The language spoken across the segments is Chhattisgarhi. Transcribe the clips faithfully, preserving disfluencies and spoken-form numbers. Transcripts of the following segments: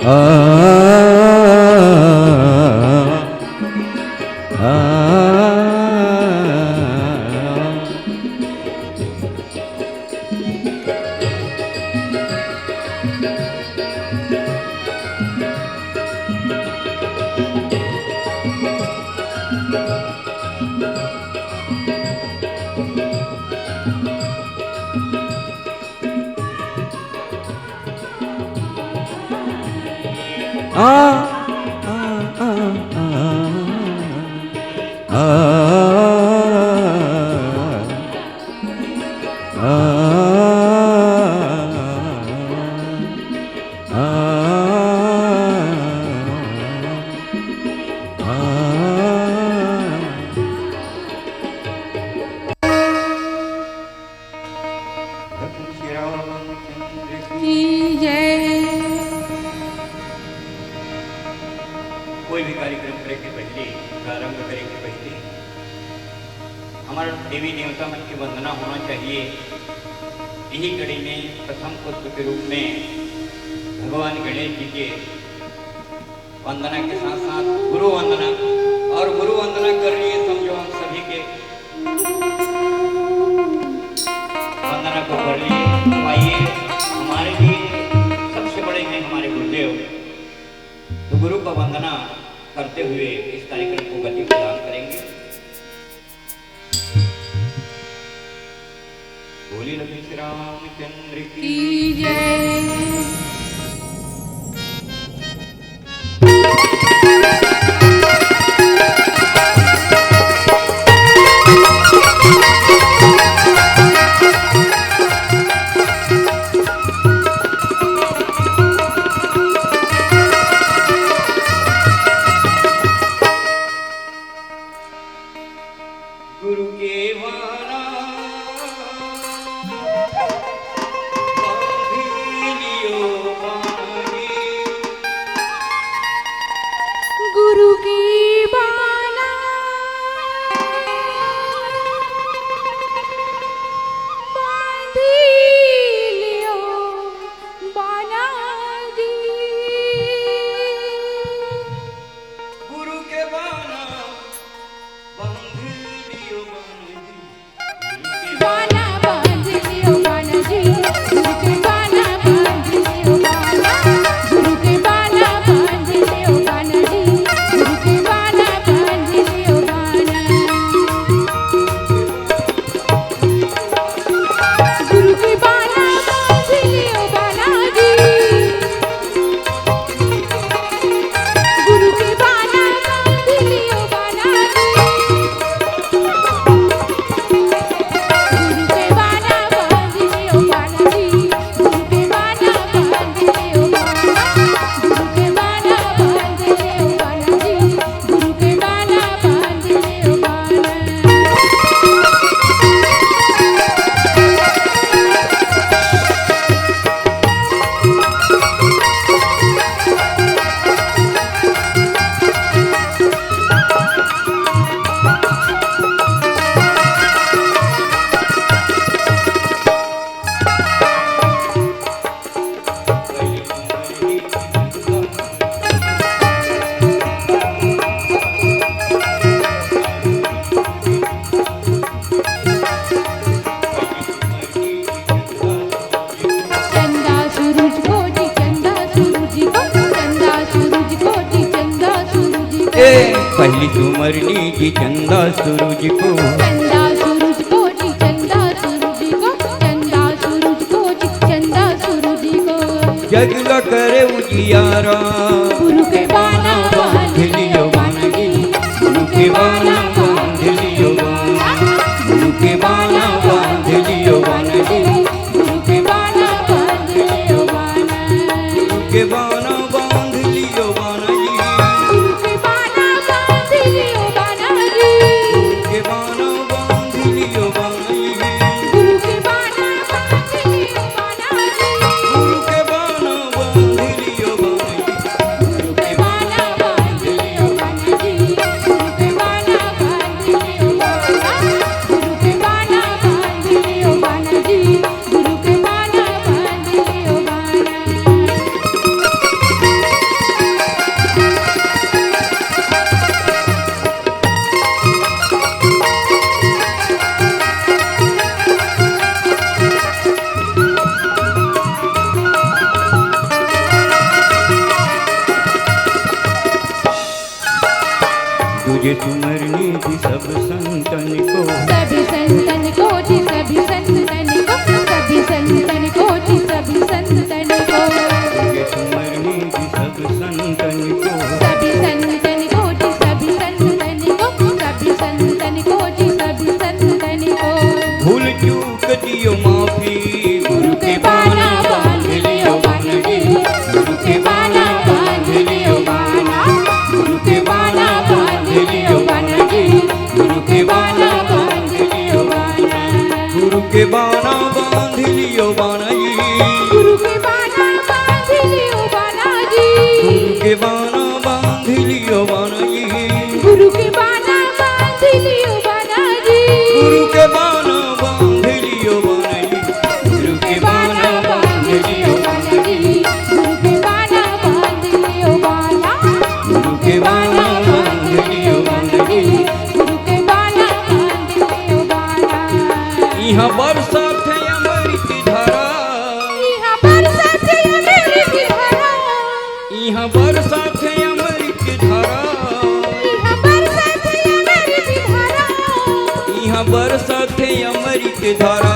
आ, आ, आ, आ, आ, आ, आ, आ, आ, आ, आ। की जय। कोई भी कार्यक्रम करे के पहले, प्रारंभ करे के पहले हमर देवी देवता मन के वंदना होना चाहिए। यही कड़ी में प्रथम पुष्प के रूप में भगवान गणेश जी के वंदना के साथ साथ गुरु वंदना, और गुरु वंदना कर लिए, समझो हम सभी के वंदना को कर लिए। तो आइए, हमारे लिए सबसे बड़े हैं हमारे गुरुदेव, तो गुरु का वंदना करते हुए इस कार्यक्रम को गति प्रदान करेंगे। बोलिए लखन श्री रामचंद्र की की जय। गुरु के बाना बांधी लियो बांधी। गुरु के बाना बांधी लियो बाना जी। गुरु के बाना बांधी लियो बांधी। बाना बांध लियो बाना जी, गुरु के बाना बांध लियो बाना, गुरु के बाना बांध लियो बाना जी, गुरु के बाना बांध लियो बाना। गुरु के बाना बांध लियो बाना जी। गुरु के बाना बांध लियो बाना जी। गुरु के बाना बांध लियो बाना जी। गुरु के बाना बांध लियो बाना। गुरु के बाना बांध लियो बाना जी। गुरु के बाना बांध लियो बाना। चंदा सूरज को जी, चंदा सूरज को, चंदा सूरज को जी, चंदा सूरज को। ए, पहली तुमरनी जी चंदा सूरज को। चंदा सूरज को जी, चंदा सूरज को, चंदा सूरज को जी, चंदा सूरज को। जगला करे उजियारा। गुरु के बाना बांध लियो बाना जी, गुरु के बाना बांध लियो बाना, गुरु के बाना बांध लियो बाना जी, गुरु के बाना बांध लियो बाना। गुरु के बाना बांध लियो बाना जी। गुरु के बाना बांध लियो बाना जी। गुरु के बाना बांध लियो बाना जी। गुरु के बाना बांध लियो बाना जी। गुरु के बाना बांध लियो बाना जी। गुरु के बाना बांध लियो बाना जी। गुरु के बाना सुमरनी जी सब संतन को। सभी संतन को जी, सभी संतन को, सभी संतन को जी, सभी संतन को। सुमरनी जी सब संतन को। सभी संतन को जी, सभी संतन को, सभी संतन को जी, सभी संतन को। भूल चूक दियो माफी। गुरु के बाना बांध लियो बाना जी, गुरु के बाना बांध लियो बाना, गुरु के बाना बांध लियो बाना जी, गुरु के बाना बांध लियो बाना। गुरु के बाना बांध लियो बाना जी। गुरु के बाना बांध लियो बाना जी। गुरु के बाना बांध लियो बाना जी। गुरु के बाना बांध लियो बाना जी। गुरु के बाना बांध लियो बाना जी। गुरु के बाना बांध लियो बाना जी। गुरु के बाना बांध लियो बाना। गुरु के बाना बांध लियो बाना जी। गुरु के बाना बांध लियो बाना। इहाँ बरसत हे अमृत धारा। इहाँ बरसत हे अमृत धारा। इहाँ बरसत हे अमृत धारा। इहाँ बरसत हे अमृत धारा। इहाँ बरसत हे अमृत धारा।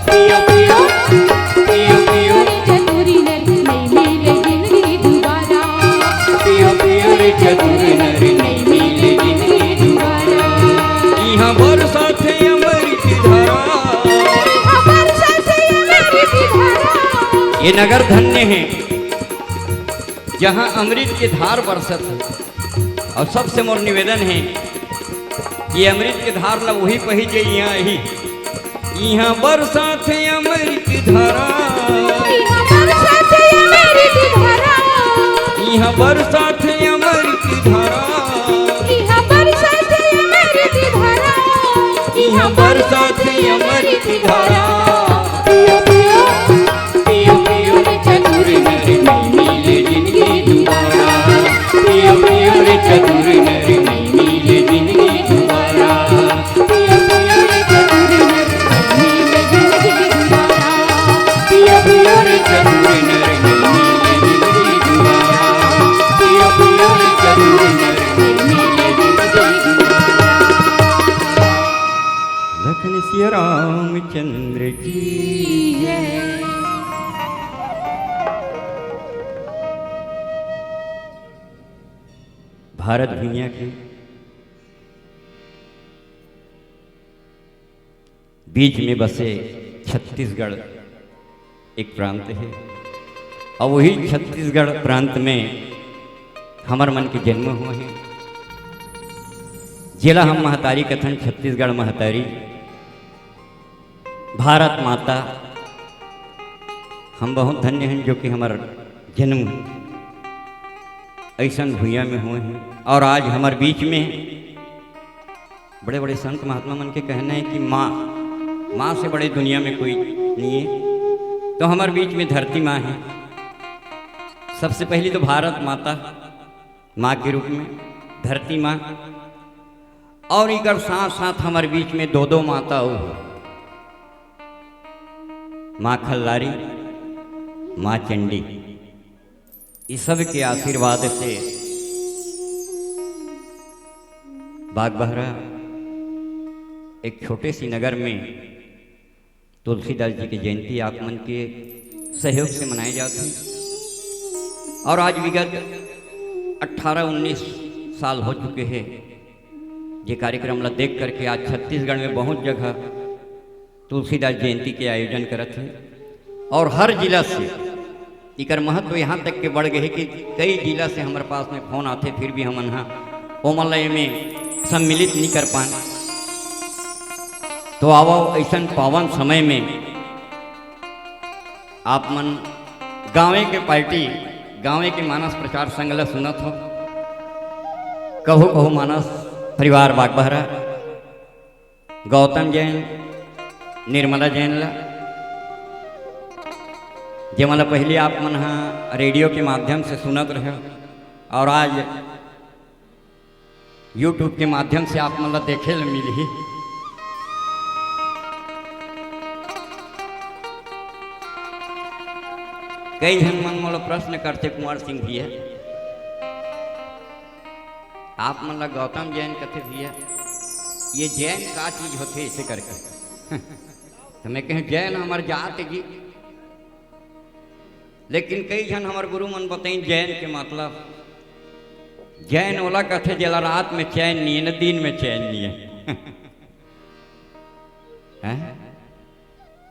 पियो पियो, पियो पियो रे चतुर नर, नइ मिले जिनगी दुबारा। पियो पियो रे चतुर नर, नइ मिले जिनगी दुबारा। इहाँ बरसत हे अमृत धारा। इहाँ बरसत हे अमृत धारा। ये नगर धन्य हे, जहाँ अमृत के धार बरसत हे। अउ सबसे मोर निवेदन हे, ये अमृत के धार ला वही पही जे इहाँ आही। इहाँ बरसत हे अमृत धारा। इहाँ बरसत हे अमृत धारा। इहाँ बरसत हे अमृत धारा। इहाँ बरसत हे अमृत धारा। इहाँ बरसत हे अमृत धारा। पियो पियो, पियो पियो रे चतुर नर, नइ मिले जिनगी दुबारा। पियो पियो रे चतुर नर, नइ मिले जिनगी दुबारा। पियो पियो रे चतुर नर, नइ मिले जिनगी दुबारा। पियो पियो रे चतुर नर, नइ मिले जिनगी दुबारा। पियो पियो रे चतुर नर, नइ मिले जिनगी दुबारा। लखन सिया रामचंद्र की जय। भारत भुइयां के बीच में बसे छत्तीसगढ़ एक प्रांत हे, अउ वही छत्तीसगढ़ प्रांत में हमर मन के जन्म होय हे, जेला हम महतारी कथन, छत्तीसगढ़ महतारी, भारत माता। हम बहुत धन्य हन जो कि हमर जन्म अइसन भुइयां में होय हे, अउ आज हमर बीच में बड़े-बड़े संत महात्मा मन के कहना हे कि माँ, माँ से बड़े दुनिया में कोई नइ हे। तो हमर बीच में धरती माँ हे। सबसे पहली तो भारत माता, माँ के रूप में धरती माँ, अउ इकर साथ-साथ हमर बीच में दो-दो माता अउ हे, माँ खल्लारी, माँ चंडी। इस सब के आशीर्वाद से बागबहरा एक छोटे सी नगर में तुलसीदास जी के जयंती आप मन के सहयोग से मनाए जात हे। अउ आज विगत अट्ठारह उन्नीस साल हो चुके हे, जे कार्यक्रम ला देख करके आज छत्तीसगढ़ में बहुत जगह तुलसीदास जयंती के आयोजन करत हे अउ हर जिला से इकर महत्व यहाँ तक के बढ़ गे हे कि कई जिला से हमर पास में फोन आथे, फिर भी हमन ह ओमन ला एमे सम्मिलित नइ कर पान। तो आवव, अइसन पावन समय में आप मन गाँवे के पार्टी, गाँवे के मानस प्रचार संघ ला सुनत हो, कहो कहो मानस परिवार बागबहरा, गौतम जैन, निर्मला जैन ला, जेमन ला पहिली आप मन ह रेडियो के माध्यम से सुनत रहे अउ आज YouTube के माध्यम से आप मन ला देखे ला मिलही। कई झन मन मोला प्रश्न करथे, कुंवर सिंह भैया, आप मन ला गौतम जैन कथे भैया, ये जैन का चीज होथे ऐसे करके। तो मैं कहें, जैन हमर जात जी, लेकिन कई झन हमर गुरु मन बताइन जैन के मतलब। जैन ओला कथे जेला रात में चैन नहीं है, न दिन में चैन नहीं है। हैं?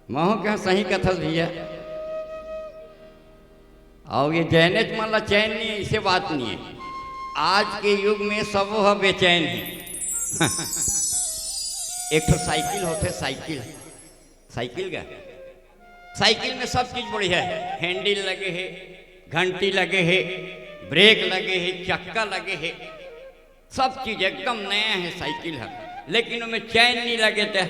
महू के सही कथस भैया। और ये जैनेच मन ला चैन नहीं है, इसे बात नहीं है। आज के युग में सब ह बेचैन है। एक ठो साइकिल होथे, साइकिल, साइकिल का, साइकिल में सब चीज बढ़िया है, हैंडल लगे है, घंटी लगे है, ब्रेक लगे है, चक्का लगे है, सब चीज एकदम नया है साइकिल है, लेकिन ओमे चैन नहीं लगे ते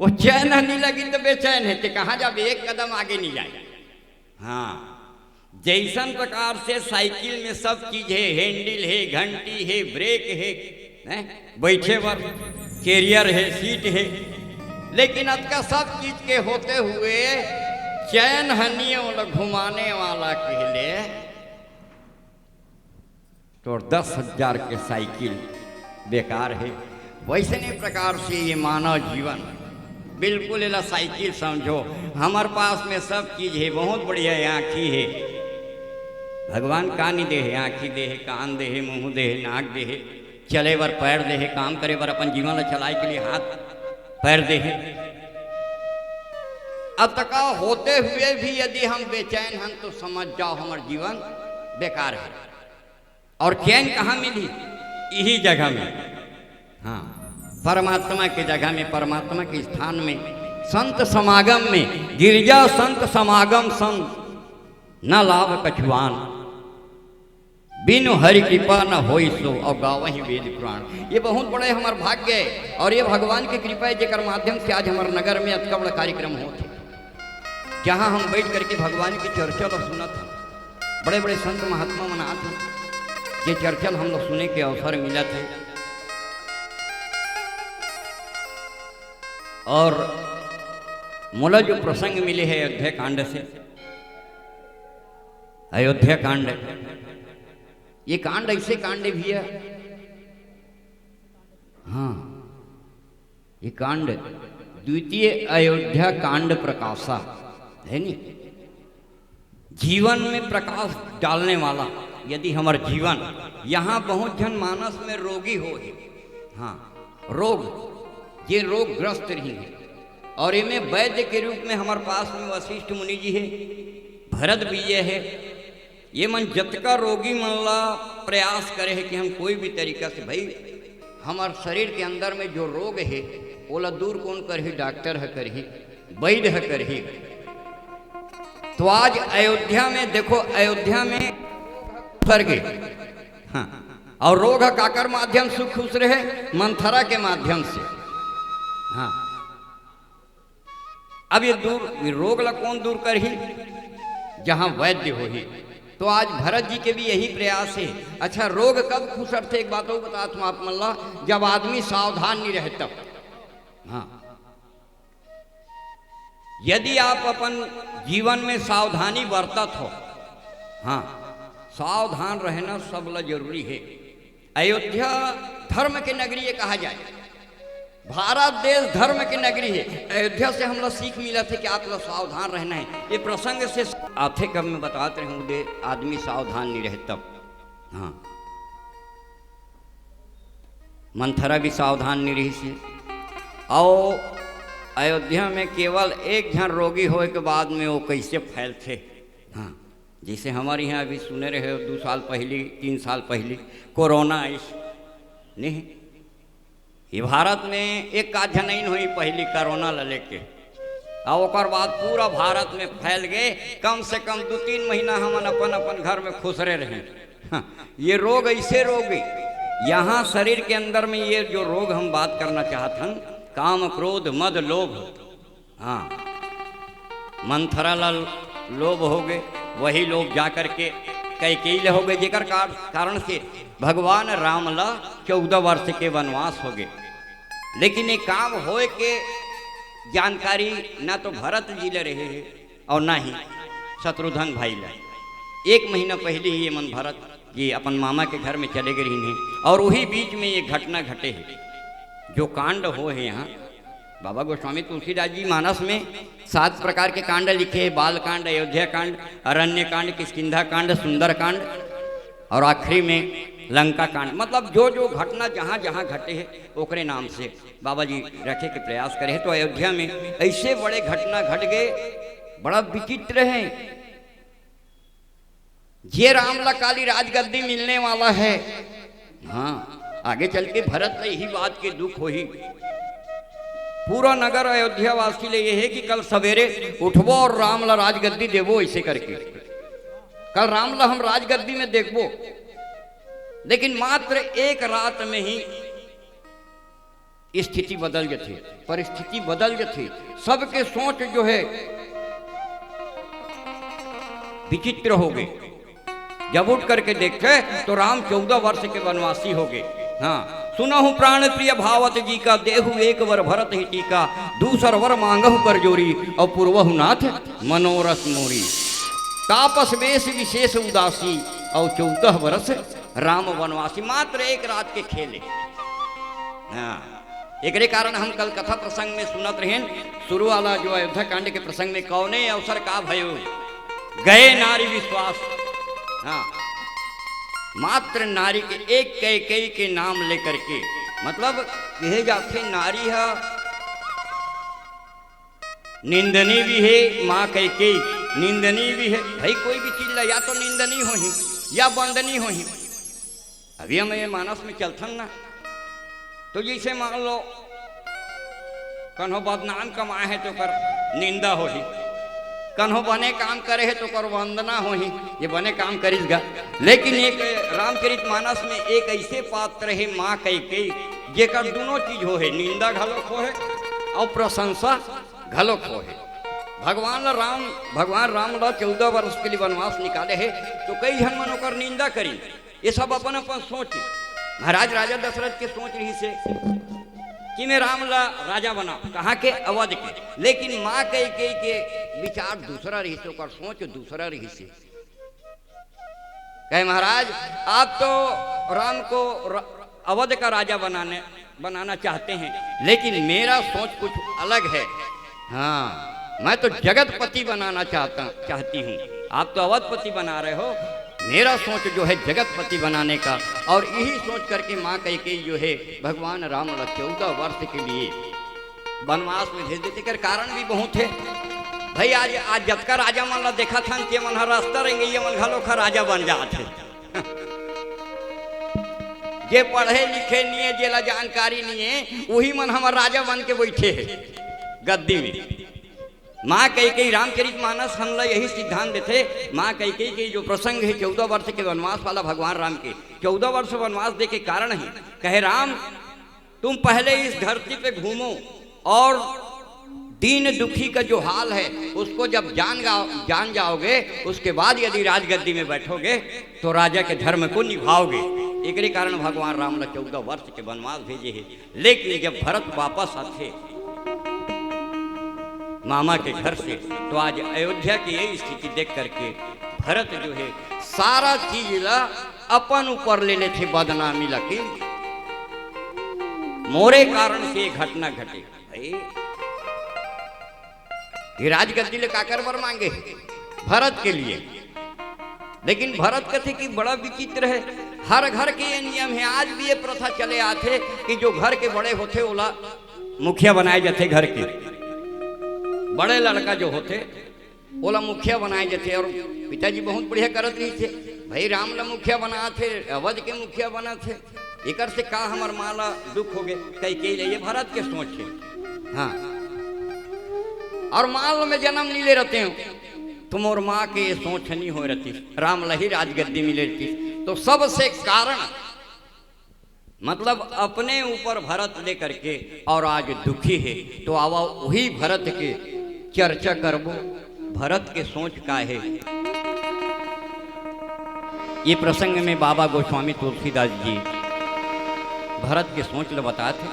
वो चैन ह नहीं लगी तो बेचैन है, ते कहाँ जाबे, एक कदम आगे नहीं जाए। हाँ, जैसन प्रकार से साइकिल में सब चीज है, हैंडल है, घंटी है, ब्रेक है, हैं? बैठे बर कैरियर है, सीट है, लेकिन अतका सब चीज के होते हुए चैन ह नहीं है, ओला घुमाने वाला कहले तोर दस हजार के साइकिल बेकार है। वैसने प्रकार से ये मानव जीवन, बिल्कुल एला साइकिल समझो। हमर पास में सब चीज है, बहुत बढ़िया है, आँखी है, भगवान का नहीं दे है, आँखी दे है, कान दे है, मुंह दे है, नाक दे है, चले बर पैर दे है, काम करे बर अपन जीवन ला चलाए के लिए हाथ पैर दे है। अतका होते हुए भी यदि हम बेचैन हन तो समझ जाओ हमर जीवन बेकार है। और चैन कहाँ मिली? यही जगह में। हाँ, परमात्मा के जगह में, परमात्मा के स्थान में, संत समागम में। गिरजा संत समागम संग, न लाभ कछुआन, बिनु हरि कृपा न होई सो, और गावहि वेद पुराण। ये बहुत बड़े हमर भाग्य है और ये भगवान की कृपा है, जेकर माध्यम से आज हमर नगर में अतका बड़ा कार्यक्रम होत है, जहाँ हम बैठ करके भगवान की चर्चा ला सुनत हन। बड़े बड़े संत महात्मा मन आत हैं, जे चर्चा ला हम लोग सुने के अवसर मिलत है। और मोला जो प्रसंग मिले है अयोध्या कांड से, अयोध्या कांड, ये कांड ऐसे कांड है भैया। हाँ, ये कांड, द्वितीय अयोध्या कांड प्रकाशा है नी, जीवन में प्रकाश डालने वाला। यदि हमर जीवन, यहाँ बहुत झन मानस में रोगी हो है, हाँ, रोग, जे रोगग्रस्त रही है, और एमे वैद्य के रूप में हमर पास में वशिष्ठ मुनि जी है, भरद्विजय है, ये मन जतका रोगी मन ला प्रयास करे है कि हम कोई भी तरीका से, भाई, हमर शरीर के अंदर में जो रोग है, ओला दूर कौन करही? डॉक्टर ह करही, वैद्य ह करही। तो आज अयोध्या में देखो, अयोध्या में स्वर्ग है। हाँ, और रोग ह काकर माध्यम से खुश रहे? मंथरा के माध्यम से। हाँ, अब ये दूर, ये रोग ला कौन दूर करही? जहाँ वैद्य होही। तो आज भरत जी के भी यही प्रयास है। अच्छा, रोग कब खुसरथे? एक बात और बतात हूँ आप मन ला, जब आदमी सावधान नहीं रहे तब। हाँ, यदि आप अपन जीवन में सावधानी बरतत हो, हाँ, सावधान रहना सब ला जरूरी है। अयोध्या धर्म के नगरी ये कहा जाए, भारत देश धर्म के नगरी है। अयोध्या से हम लोग सीख मिला थे कि आप लोग सावधान रहना है। ये प्रसंग से आथे कब मैं बतात रहे हूँ, दे आदमी सावधान नहीं रहे तब। हाँ, मंथरा भी सावधान नहीं रही से। और अयोध्या में केवल एक झन रोगी होए के बाद में वो कैसे फैलथे। हाँ, जैसे हमारे यहाँ अभी सुने रहे हो, दो साल पहली, तीन साल पहली कोरोना आइस, नहीं? ये भारत में एक आध झन नहीं हुई पहली कोरोना ला लेके, और ओकर बाद पूरा भारत में फैल गए। कम से कम दो तीन महीना हमन अपन अपन घर में खुसरे रहे। हाँ, ये रोग ऐसे रोग है, यहाँ शरीर के अंदर में ये जो रोग हम बात करना चाहत हन, काम, क्रोध, मद, लोभ, हाँ, मंथरा ला लोभ हो गए, वही लोभ जा करके कैकेयी ले हो गए, जेकर कार-, कारण से भगवान राम ला चौदह वर्ष के वनवास हो गए। लेकिन ये काम होए के जानकारी ना तो भरत जी ले रहे हैं और ना ही शत्रुघ्न भाई ला। एक महीना पहले ही ये मन भरत कि अपन मामा के घर में चले गए रहिन हे और वही बीच में ये घटना घटे हे, जो कांड हो हे यहाँ। बाबा गोस्वामी तुलसीदास जी मानस में सात प्रकार के कांड लिखे हे, बाल कांड, अयोध्या कांड, अरण्य कांड, किष्किंधा कांड, सुंदर कांड और आखिरी में लंका कांड। मतलब जो जो घटना जहाँ जहाँ घटे हे ओकरे नाम से बाबा जी रखे के प्रयास करे हे। तो अयोध्या में ऐसे बड़े घटना घट गए, बड़ा विचित्र है। जे राम ला काली राजगद्दी मिलने वाला है, हाँ, आगे चल के भरत ला यही बात के दुख होही। पूरा नगर अयोध्या वासी ले ये है कि कल सवेरे उठबो और राम ला राजगद्दी देबो, ऐसे करके कल राम ला हम राजगद्दी में देखबो। लेकिन मात्र एक रात में ही स्थिति बदल जथे, परिस्थिति बदल जथे, सबके सोच जो है विचित्र हो गए। जब उठ करके देखे तो राम चौदह वर्ष के वनवासी हो गए। हाँ, सुनहु प्राण प्रिय भावत जी का, देहु एक वर भरत ही टीका, दूसर वर मांगहु कर जोरी, और पुरवहु नाथ मनोरथ मोरी। तापस वेश विशेष उदासी, और चौदह वर्ष राम वनवासी। मात्र एक रात के खेले। हाँ, एकरे कारण हम कल कथा प्रसंग में सुनत रहेन, शुरू वाला जो अयोध्या कांड के प्रसंग में, कौने अवसर का भयो गए नारी विश्वास। हाँ, मात्र नारी के एक कैकेयी के नाम लेकर के, मतलब, कहे जाते नारी है निंदनी भी है, माँ कैकेयी निंदनी भी है। भाई, कोई भी चीज ला या तो निंदनी होही या वंदनी होही। अभी हम ये मानस में चलथन ना, तो जैसे मान लो कन्हो बदनाम कमाए है तो कर निंदा होही, कन्हो बने काम करे है तो कर वंदना होही, ये बने काम करिस गा। लेकिन एक रामचरित मानस में एक ऐसे पात्र है माँ कैकेयी, जेकर दोनों चीज हो है, निंदा घलोक हो है और प्रशंसा घलोक हो है। भगवान ला राम, भगवान राम ला चौदह वर्ष के लिए वनवास निकाले है, तो कई झन मन ओकर निंदा करी। ये सब अपन अपन सोच। महाराज राजा दशरथ के सोच रही से कि मैं राम ला राजा बना, कहाँ के? अवध के। लेकिन माँ कैकेयी के विचार दूसरा रही से, ओकर सोच दूसरा रही से। कहे, महाराज, आप तो राम को र-, अवध का राजा बनाने, बनाना चाहते हैं, लेकिन मेरा सोच कुछ अलग है। हाँ, मैं तो जगतपति बनाना चाहता, चाहती हूँ। आप तो अवधपति बना रहे हो, मेरा सोच जो है जगतपति बनाने का। और यही सोच करके माँ कैकेयी जो है भगवान राम ला चौदह वर्ष के लिए वनवास में भेज देथे। एकर कारण भी बहुत है भाई। आज, आज जतका राजा मन ला देखत हन, ते मन ह रास्ता रेंगइया मन घलो खा राजा बन जात हे। जे पढ़े लिखे निये, जेला जानकारी निये, उही मन हमर राजा बन के बइठे हे गद्दी में। माँ कैकेयी, रामचरित मानस हमला यही सिद्धांत देथे। माँ कैकेयी के जो प्रसंग है चौदह वर्ष के वनवास वाला, भगवान राम के चौदह वर्ष वनवास दे के कारण है, कहे, राम, तुम पहले इस धरती पे घूमो और दीन दुखी का जो हाल है उसको जब जान जाओ, जान जाओगे, उसके बाद यदि राजगद्दी में बैठोगे तो राजा के धर्म को निभाओगे। एकरे कारण भगवान राम ला चौदह वर्ष के वनवास भेजे है। लेकिन जब भरत वापस आथे मामा के घर से, तो आज अयोध्या की यही स्थिति देख करके भरत जो है सारा चीज ला अपन ऊपर ले लेथे, बदनामी ला कि मोरे कारण से ये घटना घटे। भाई, ये राजगद्दी ले काकर बर मांगे? भरत के लिए। लेकिन भरत कथे कि बड़ा विचित्र है, हर घर के ये नियम है, आज भी ये प्रथा चले आथे कि जो घर के बड़े होथे ओला मुखिया बनाए जाथे, घर के बड़े लड़का जो होथे ओला मुखिया बनाए जाथे। और पिताजी बहुत बढ़िया करत रहिस हे, भाई राम ला मुखिया बनात हे, अवध के मुखिया बनात हे, एकर से का हमर माँ ला दुख हो गे, कैकेयी ले, ये भरत के सोच है। हाँ, और माँ ला मैं जन्म नहीं ले रहते हूँ, तो मोर माँ के ये सोच नहीं हो रहती, राम ला ही राजगद्दी मिले रहती। तो सबसे कारण, मतलब अपने ऊपर भरत लेकर के और आज दुखी है, तो आवा वही भरत के चर्चा करबो, भरत के सोच का है। ये प्रसंग में बाबा गोस्वामी तुलसीदास जी भरत के सोच ल बतात हे।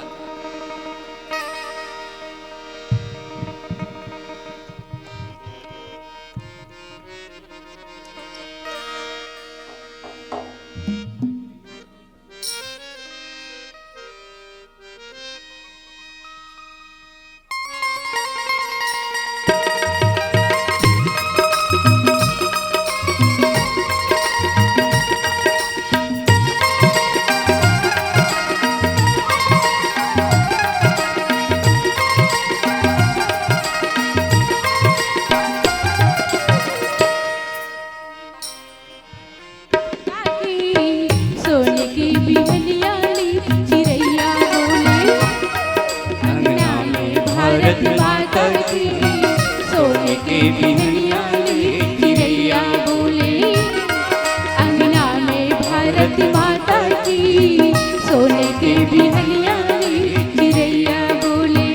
बिहनिया ले चिरैया बोले, अंगना में भारत माता की, सोने के बिहनिया ले चिरैया बोले।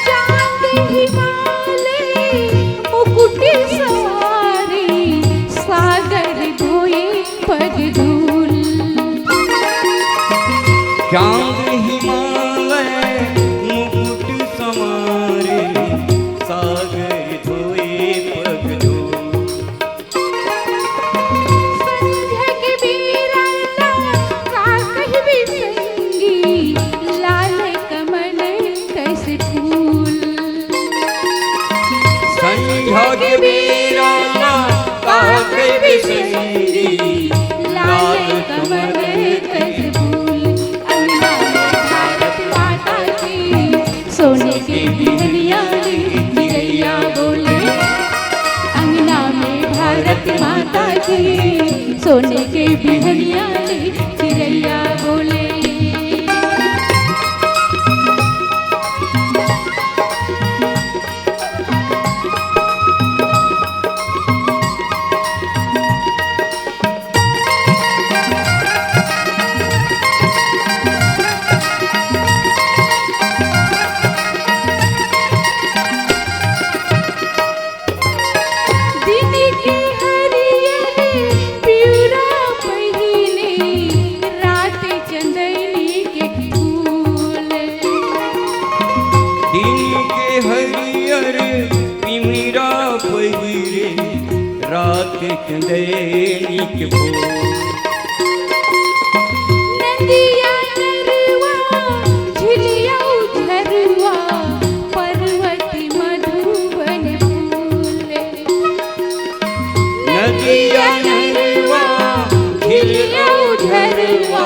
चांद हिमालय मुकुट सवारी, सागर धोए पग धूल। चांद हिमालय मुकुट संवारे, सागर धोए पग धूल। संझा के बेरा ला का कहिबे संगी, लाल कमल कस फूल। संझा के बेरा ला का कहिबे संगी, लाल कमल कस फूल। अंगना में भारत माता की, सोने के बिहनिया ले चिरैया बोले। अंगना में भारत माता की, सोने के बिहनिया ले चिरैया बोले। दिन के हरियर पिउरा पहिने, रात चंदैनी के फूल। दिन के हरियर पिमिरा पहिरे, रात चंदैनी के फूल। नदिया नरुआ, झिलिया झरुआ, पर्वत मधुबन फूल। नदिया नरुआ, झिलिया झरुआ,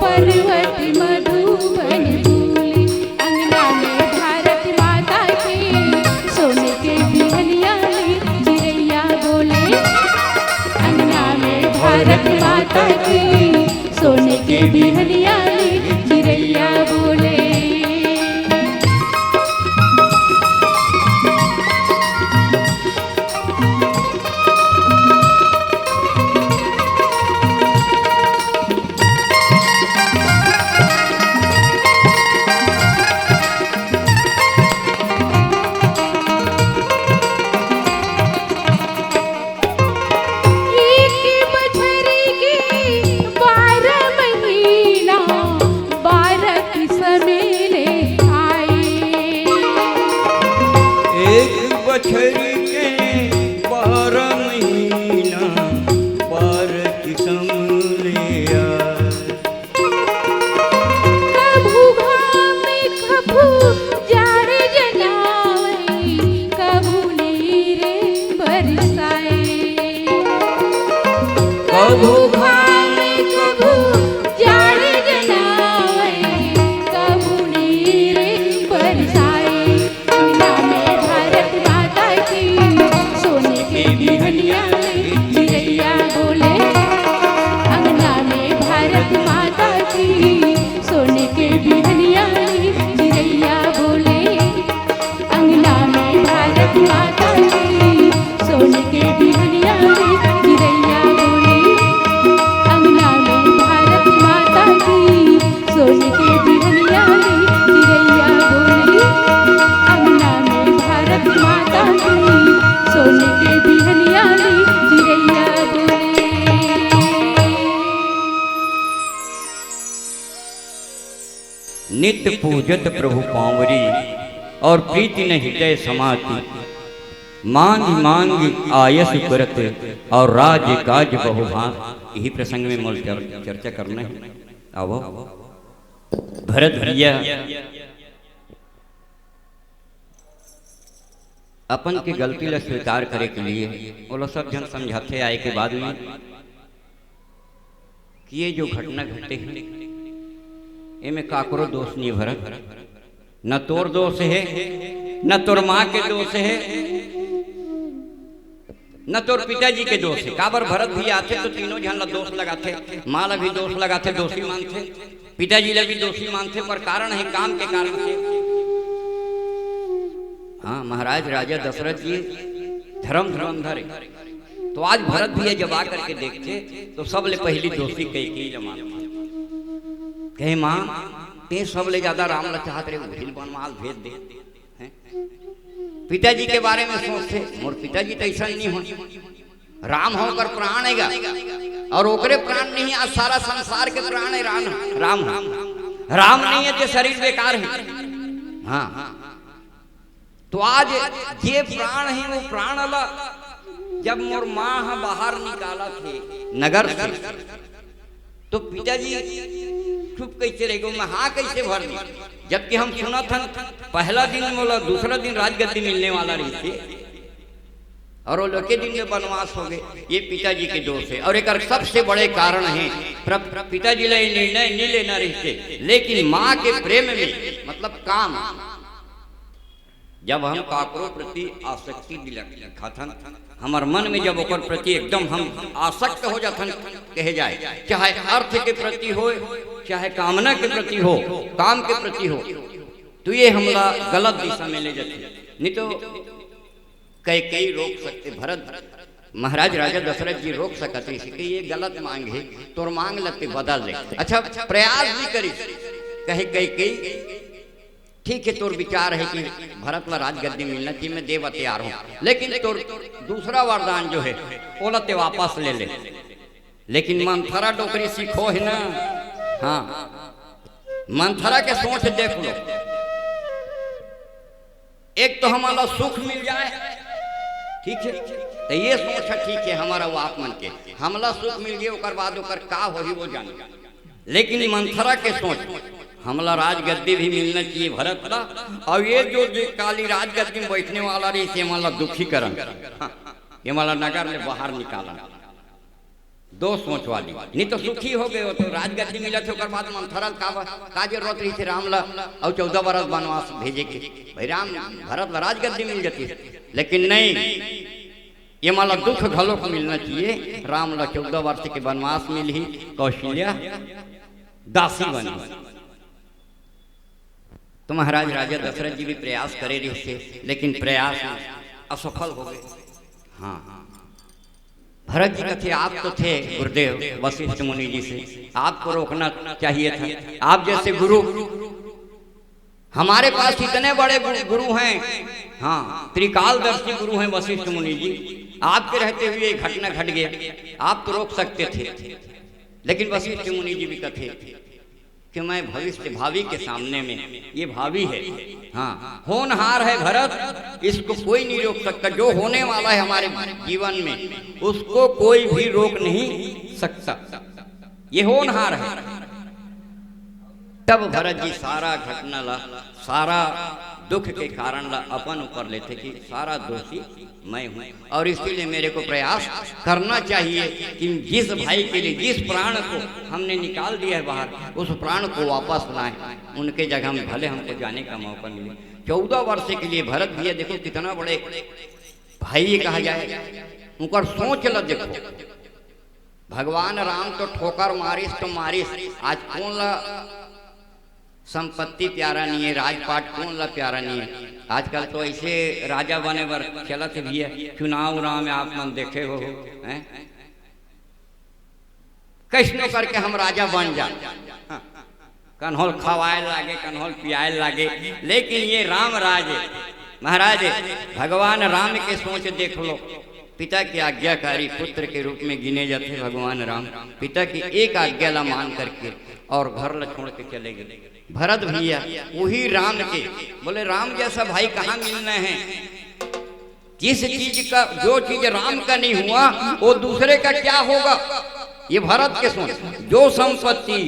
पर्वत मधुबन फूल। अंगना में भारत माता के, सोने के बिहनिया ले चिरैया बोले। अंगना में भारत माता के, सोने के बिहनिया ले चिरैया बोले। एक बछर के बारह महीना, बारह किसम ले आए। एक बछर के बारह महीना, बारह किसम ले आए। कभू घाम, कभू जाड़ जनावै, कभू नीर बरसाए। कभू घाम, कभू जाड़ जनावै, कभू नीर बरसाए। अंगना में भारत माता की, सोने के बिहनिया ले चिरैया बोले। अंगना में भारत माता की, सोने के बिहनिया ले चिरैया बोले। अंगना में भारत माता की, सोने के बिहनिया ले चिरैया बोले। अंगना में भारत माता की, सोने के बिहनिया ले चिरैया बोले। अंगना में भारत माता की, सोने के बिहनिया ले चिरैया बोले। नित पूजत प्रभु पांवरी, और प्रीति न हितै समाति। मांगि मांगि आयसु करत, और राज काज बहु भांति। यही प्रसंग में मोल चर-, चर्चा करना है। आवो। भरत भैया अपन के गलती ला स्वीकार करे के लिए ओला सब झन समझाथे आए के बाद में कि ये जो घटना घटे हे, एमे काकरो दोष नहीं भरत, न तोर दोष हे, न तोर माँ के दोष हे, न तोर पिताजी के दोष हे। काबर भरत भी आथे तो तीनों झन ला दोष लगाथे, माँ ला भी दोष लगाथे, दोषी मानथे, पिताजी ला भी दोषी मानथे, पर कारण हे काम के कारण से। हाँ, महाराज राजा दशरथ जी धर्म धुरंधर हे। तो आज भरत भैया जब आ करके देखथे तो सबले पहली दोषी कैकेयी ला मानथे। कहे, माँ, ते सबले ज्यादा राम ला चाहत रहे, उही ल बनवास भेज दे। हैं? पिताजी के बारे में सोचथे, मोर पिताजी तो ऐसा नहीं हो, राम हो ओकर प्राण हे गा, और ओकरे प्राण नहीं, आज सारा संसार के प्राण हे राम। राम हो, राम नहीं हे तो शरीर बेकार हे। हाँ, तो आज जे प्राण हे वो प्राण ला जब मोर माँ ह बाहर निकालत हे नगर से, तो पिताजी चुप कैसे रह गे, मैं हाँ कैसे भर दी? जबकि हम सुनत हन पहला दिन मोला दूसरा दिन राजगद्दी मिलने वाला रहिथे, और वो लोके दिन में बनवास हो गे। ये पिताजी के दोष हे, और एकर सबसे बड़े कारण हे प्र-, पिताजी ला ये निर्णय नहीं लेना रहिथे, लेकिन माँ के प्रेम में, मतलब काम, जब हम काकरो प्रति आसक्ति दिला-, दिखाथन, हमर मन में जब ओकर प्रति एकदम हम आसक्त हो जाथन, कहे जाए, चाहे अर्थ के प्रति हो, चाहे कामना के प्रति हो, काम के प्रति हो, तो ये हमला गलत दिशा में ले जाथे। नहीं तो कैकेयी रोक सकथे, भरत महाराज राजा दशरथ जी रोक सकत रहिस कि ये गलत मांग हे, तोर मांग ला ते बदल ले। अच्छा, प्रयास भी करिस, कहे कैकेयी, ठीक हे, तोर विचार हे कि भरत ला राजगद्दी मिलना चाहिए, मैं देवा तैयार हूँ, लेकिन तोर दूसरा वरदान जो हे, ओला ते वापस ले ले। लेकिन मंथरा डोकरी सीखो हे ना, हाँ, मंथरा के सोच देख लो, एक तो हमला सुख मिल जाए, ठीक हे, तो ये सोच हे, ठीक हे, हमर अउ आप मन के, हमला सुख मिल गे, ओकर बाद ओकर का होही वो जाने। लेकिन मंथरा के सोच, हमला राजगद्दी भी मिलना चाहिए भरत ला, अउ ये जो, जो काली राजगद्दी में बैठने वाला रहिस, ये मन ला दुखी करन, हाँ, ये मन ला नगर ले बाहर निकालन। दो सोच वाली, नहीं तो सुखी हो गे हो, तो राजगद्दी मिलत हे, ओकर बाद मंथरा ल का, का जरूरत रहिस हे राम ला अउ चौदह बरस बनवास भेजे के? भाई राम, भरत ला राजगद्दी मिल जातिस, लेकिन नहीं, ये मन ला दुख घलोक मिलना चाहिए। राम ला चौदह वर्ष के बनवास मिलही, कौशल्या दासी बनही। तो महाराज राजा दशरथ जी भी प्रयास करे रहिस हे, लेकिन प्रयास असफल हो गे। हाँ, भरत जी कथे, आप तो थे गुरुदेव वशिष्ठ मुनि जी से, आपको रोकना चाहिए था। आप जैसे गुरु, हमारे पास इतने बड़े गुरु, गुरु हैं, हाँ, त्रिकालदर्शी गुरु हैं वशिष्ठ मुनि जी, आपके रहते हुए ये घटना घट गया, आप तो रोक सकते थे। लेकिन वशिष्ठ मुनि जी भी कथे कि मैं भविष्य, भावी के सामने में, ये भावी है, हाँ, होनहार है भरत, इसको कोई नहीं रोक सकता। जो होने वाला है हमारे जीवन में, उसको कोई भी रोक नहीं सकता। ये होनहार है। तब भरत जी सारा घटना ला, सारा दुख के कारण ला अपन ऊपर लेथे कि सारा दोषी मैं हूँ, और इसीलिए मेरे को प्रयास करना चाहिए कि जिस भाई के लिए, जिस प्राण को हमने निकाल दिया है बाहर, उस प्राण को वापस लाएं, उनके जगह में भले हमको जाने का मौका मिले। चौदह वर्ष के लिए भरत भैया, देखो कितना बड़े भाई ये कहा जाए, उनकर सोच ला देखो। भगवान राम तो ठोकर मारिस तो मारिस, आज कोन ला संपत्ति प्यारा नहीं है, राजपाट कोन ला प्यारा नहीं है। आजकल तो ऐसे राजा बने बर चलत हे भैया, चुनाव उनाव में आप मन देखे हो, हैं? कैसनो करके हम राजा बन जा, कन्होल खवाए लागे, कन्होल पियाए लागे, लेकिन ये राम राज हे महाराज, भगवान राम के सोच देख लो। पिता के आज्ञाकारी पुत्र के रूप में गिने जाते भगवान राम। पिता की एक आज्ञा ला मान करके और घर ला छोड़ के चले गए। भरत भैया वही राम के, बोले, राम जैसा भाई कहाँ मिलना है? जिस चीज का, जो चीज राम का नहीं हुआ, वो दूसरे का क्या होगा? ये भरत के सोच। जो संपत्ति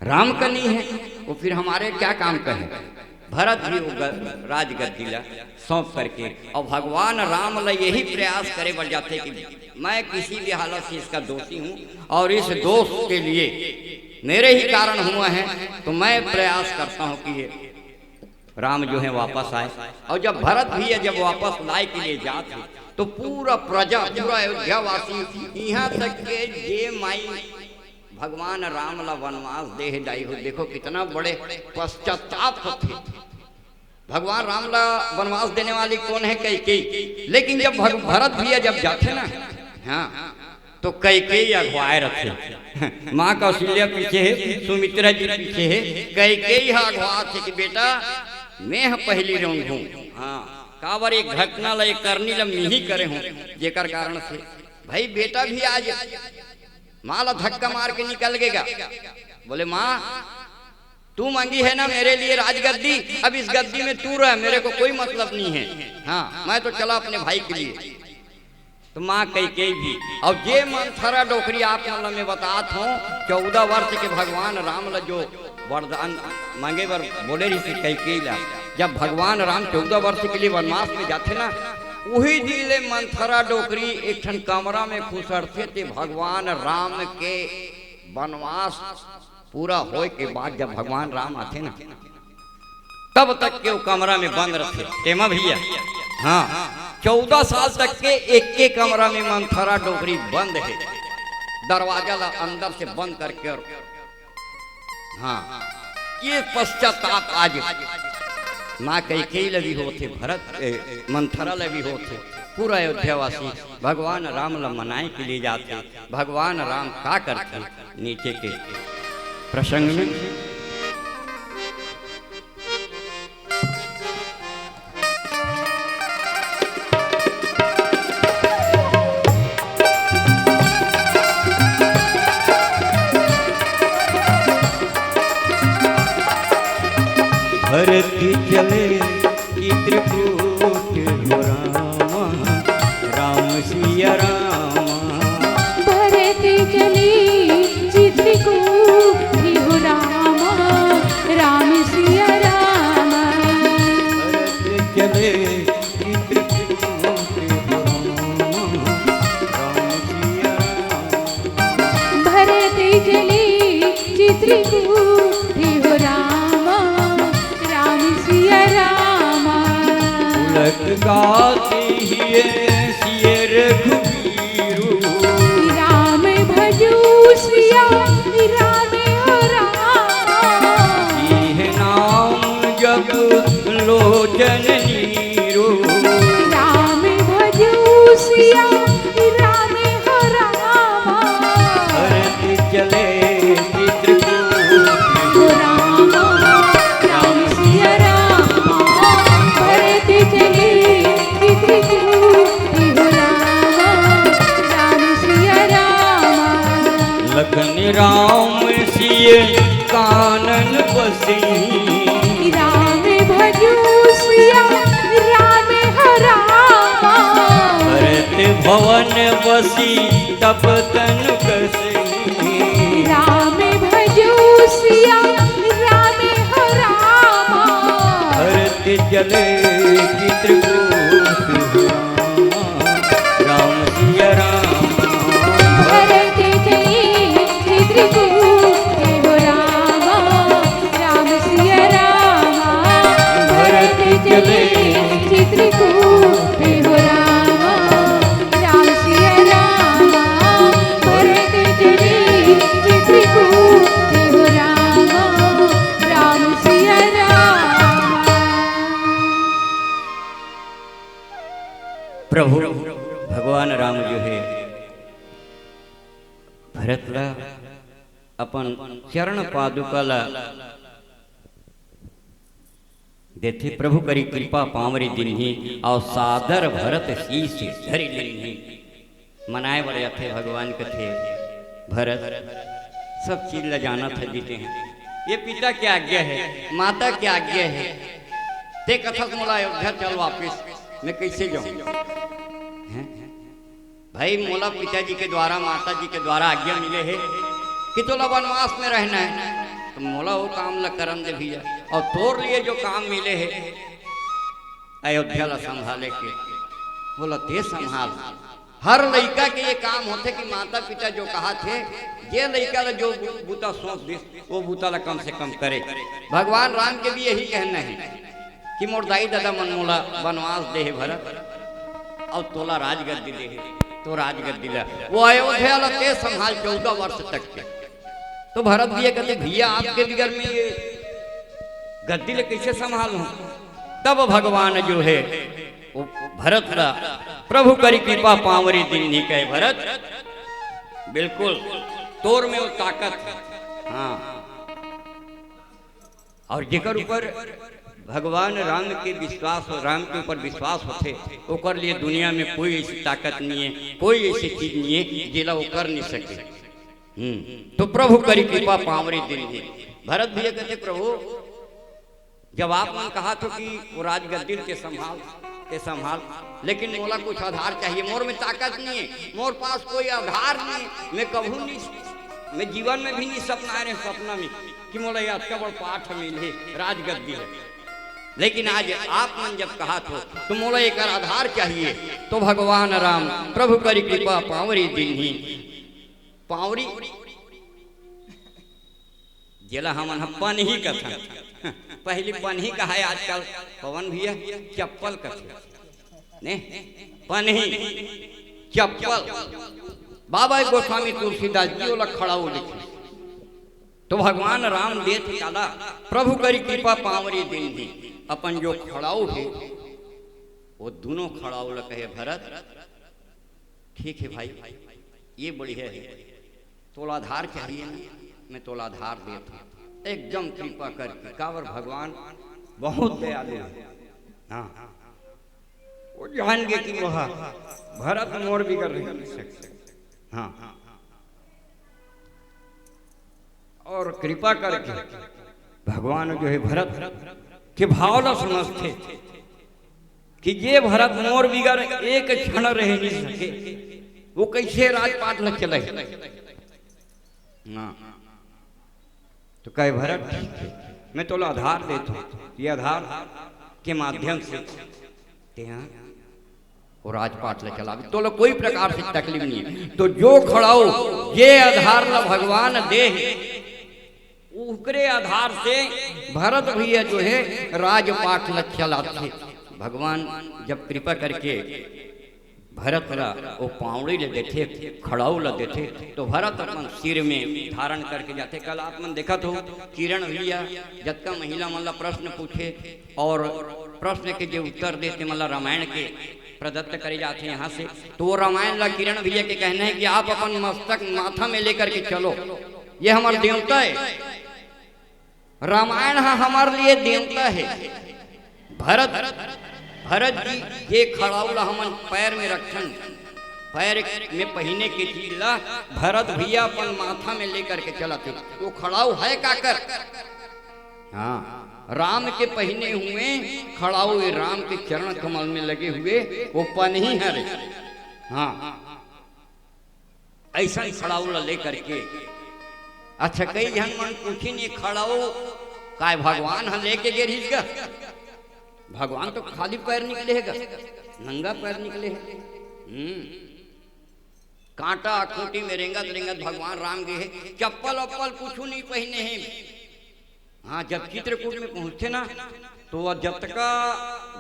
राम का नहीं है, वो फिर हमारे क्या काम का है? भरत भी वो ग-, राजगद्दी ला सौंप करके, और भगवान राम ला यही प्रयास करे बर जाथे कि मैं किसी भी हालत से इसका दोषी हूँ और इस दोष के लिए मेरे ही कारण हुआ है, तो मैं प्रयास करता हूँ कि ये राम जो है वापस आए। और जब भरत भी है, जब वापस लाए के लिए जात है, तो पूरा प्रजा, पूरा अयोध्यावासी, यहाँ तक के जे माई भगवान राम ला वनवास दे हे दाई हो, देखो कितना बड़े पश्चाताप होथे। भगवान राम ला वनवास देने वाली कौन है? कैकेयी। लेकिन जब भग-, भरत भैया जब जाथे ना, हाँ, तो कैकेयी अगुवाए रथे। माँ कौशल्या पीछे है, सुमित्रा जी पीछे है, कैकेयी ह अगुवाथे कि बेटा, मैं ह पहली रहूं हूँ। हाँ, काबर एक घटना ला, एक करनी ला मिही करे हूँ, जेकर कारण से भाई बेटा भी आज माँ ला धक्का मार के निकल गेगा। बोले, माँ, तू मांगी है ना मेरे लिए राजगद्दी, अब इस गद्दी में तू रह, मेरे को कोई मतलब नहीं है। हाँ, मैं तो चला अपने भाई के लिए। तो माँ कैकेयी भी, और जे मंथरा डोकरी आप मन ला मैं बतात हूँ, चौदह वर्ष के भगवान राम ला जो वरदान मांगे बर बोले रहिस कैकेयी ला, जब भगवान राम चौदह वर्ष के लिए वनवास में जाथे ना, उही दिन ले मंथरा डोकरी एक ठन कमरा में खुसरथे, ते भगवान राम के वनवास पूरा होए के बाद जब भगवान राम आथे ना, तब तक के वो कमरा में बंद रथे। तेमा भैया, हाँ, चौदह साल तक के एक के कमरा में मंथरा डोकरी बंद है, दरवाजा ला अंदर से बंद करके। और हाँ, ये पश्चाताप आज माँ कैकेयी ला भी होथे, भरत, ए, मंथरा ला भी होथे, पूरा अयोध्यावासी भगवान राम ला मनाए के लिए जाथे। भगवान राम का करथे नीचे के प्रसंग में? भरत चले चित्रकूट हो रामा, राम सिया रामा। भरत चले चित्रकूट हो रामा, राम सिया रामा। भरत चले चित्रकूट हो रामा, राम सिया रामा। भरत चले चित्रकूट हो रामा, राम सिया रामा। उलट गाती हिये सिय रघुवीरू। राम भजू सिया राम हो रामा। इह नाम जप लोचन नीरू। राम भजू सिया राम हो रामा। भरत चले चित्रकूट हो रामा, राम सिया रामा। भरत चले चित्रकूट हो रामा, राम सिया रामा। लखन राम सिय कानन बसई। राम भजू सिया राम हो रामा। भरत भवन बसी तप तन कसई। राम भजू सिया राम हो रामा। भरत चले चित्रकूट हो रामा, राम सिया रामा। भरत चले चित्रकूट हो रामा, राम सिया रामा। भरत चले चित्रकूट हो रामा, राम सिया रामा। भरत चले चित्रकूट हो रामा, राम सिया रामा। प्रभु भगवान राम जो है भरत ला अपन चरण पादुका ला देथे, प्रभु करी कृपा पांवरी दिनही, अउ सादर भरत शीश धरि लीन्ही। मनाए बर जाथे भगवान कथे, भरत सब चीज ला जानत है जीते हैं, ये पिता के आज्ञा है, माता के आज्ञा है, ते कथस मोला अयोध्या चल वापिस, मैं कैसे जाऊं? हैं? भाई, मोला पिताजी के द्वारा, माता जी के द्वारा आज्ञा मिले हे कि तोला वनवास में रहना है, तो मोला वो काम ला करन दे भैया। अउ तोर लिए जो काम मिले हे अयोध्या ला संभाले के, बोला ते संभाल। हर लइका के ये काम होथे कि माता पिता जो कहाथे, जे लइका ला जो बू-, बूता सौंप दिस, वो बूता ला कम से कम करे। भगवान राम के भी यही कहना है कि मोर दाई ददा मन मोला बनवास दे हे भरत, अउ तोला राजगद्दी दे हे, तो राजगद्दी ला वो अयोध्या ला ते संभाल चौदह वर्ष तक के। तो भरत भैया कहते, भैया आपके बिगर में ये गद्दी ले कैसे संभालूं? तब भगवान जो है वो भरत ला, प्रभु करी कृपा पांवरी दीन्ही, कहे भरत, बिल्कुल तोर में वो ताकत है। हाँ, और जेकर ऊपर भगवान राम के विश्वास हो, राम के ऊपर विश्वास होथे, ओकर लिए दुनिया में कोई ऐसी ताकत नहीं है, कोई ऐसी चीज नहीं है जेला वो कर नहीं सके। हम्म, तो प्रभु करी कृपा पांवरी दीन्ही। भरत भैया कहते, प्रभु, जब आप मन कहाथो कि वो राजगद्दी ल ते संभाल, ते संभाल, लेकिन मोला कुछ आधार चाहिए। मोर में ताकत नहीं है, मोर पास कोई आधार नहीं है, मैं कभू नहीं, मैं जीवन में भी नहीं सपनाए रहेंव सपना में कि मोला ये अतका बड़ पाठ मिलही राजगद्दी है। लेकिन आज आप मन जब कहाथो तो मोला एकर आधार चाहिए। तो भगवान राम, प्रभु करी कृपा पांवरी दीन्ही। पांवरी जेला हमन ह पनही कथन। पहली पनही कहाय, आजकल पवन भैया चप्पल कथे। ने? पनही, चप्पल। बाबा गोस्वामी तुलसीदास जी ओला खड़ाऊ लिखे। तो भगवान राम देत काला, प्रभु करी कृपा पांवरी दीन्ही। अपन जो खड़ाऊ हे, वो दोनों खड़ाऊ ला कहे, भरत, ठीक है भाई, ये बढ़िया है, तोला आधार चाहिए ना, मैं तोला आधार देत हूँ, एकदम कृपा करके। काबर भगवान बहुत दयालु है। हाँ, वो जान गे कि वह भरत मोर बिगर रह नहीं सकते। हाँ, और कृपा करके भगवान जो है भरत के भाव ला समझथे कि जे भरत मोर बिगर एक क्षण रह नहीं सके, वो कैसे राजपाट ला चलाही? हाँ, तो कहे, भरत, ठीक है, मैं तोला आधार देत हूँ, ये आधार के माध्यम से तेहा वो राजपाट ला चलाबे, तोला कोई प्रकार से तकलीफ नहीं है। तो जो खड़ाऊ, जे आधार ला भगवान दे हे, ओकरे आधार से भरत भैया जो है राजपाट ला चलाथे। भगवान जब कृपा करके भरत ला वो पांवड़ी ला देथे, खड़ाऊ ला देथे, तो भरत अपन सिर में धारण करके जाथे। कल आप मन देखत हो, किरण भैया जतका महिला मन ला प्रश्न पूछे और प्रश्न के जे उत्तर दे, ते मन ला रामायण के प्रदत्त करे जाथे यहाँ से। तो वो रामायण ला किरण भैया के कहना है कि आप अपन मस्तक माथा में लेकर के चलो, ये हमार देवता है। रामायण ह हमार लिए देवता है। भरत, भरत जी जे खड़ाऊ ला हमन पैर में रखन, पैर में पहिने के चीज ला भरत भैया अपन माथा में लेकर के चलत हे। वो खड़ाऊ है काकर? हाँ, राम के पहिने हुए खड़ाऊ, ये राम के चरण कमल में लगे हुए वो पनही हरे। हाँ, ऐसन खड़ाऊ ला लेकर के। अच्छा, कई झन मन पूछिन, ये खड़ाऊ काय भगवान ह लेके गे रहिस गा? भगवान तो खाली पैर निकले हे गा, नंगा पैर निकले हे। हम्म, कांटा खूंटी में रेंगत रेंगत भगवान राम गे हे, चप्पल उप्पल कुछु नहीं पहिने हे। हाँ, जब चित्रकूट में पहुंचथे ना, तो वो जतका